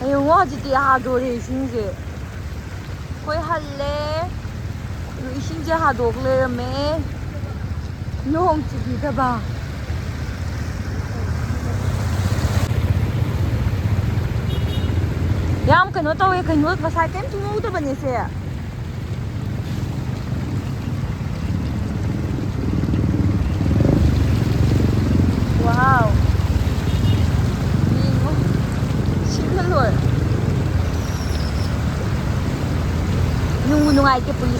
ꯌꯦꯡꯉꯣ, ꯍꯧꯖꯤꯛꯇꯤ ꯍꯥꯗꯣꯔꯦ ꯏꯁꯤꯡꯁꯦ꯫ ꯑꯩꯈꯣꯏ ꯍꯜꯂꯦ꯫ ꯑꯗꯨ ꯏꯁꯤꯡꯁꯦ ꯍꯥꯗꯣꯛ ꯂꯩꯔꯝꯃꯦ꯫ ꯅꯣꯡ ꯆꯨꯕꯤꯗꯕ꯫ ꯌꯥꯝ ꯀꯩꯅꯣ ꯇꯧꯋꯦ꯫ ꯀꯩꯅꯣ, ꯉꯁꯥꯏ ꯀꯔꯤꯝ ꯆꯨꯍꯧꯗꯕꯅꯦ ꯁꯦ꯫ Wow. ꯌꯦꯡꯉꯣ꯫ ꯁꯤꯅ ꯂꯣꯏꯔꯦ꯫ ꯅꯨꯡꯕꯨ ꯅꯨꯡꯉꯥꯏꯇꯦ ꯄꯨꯟꯁꯤ꯫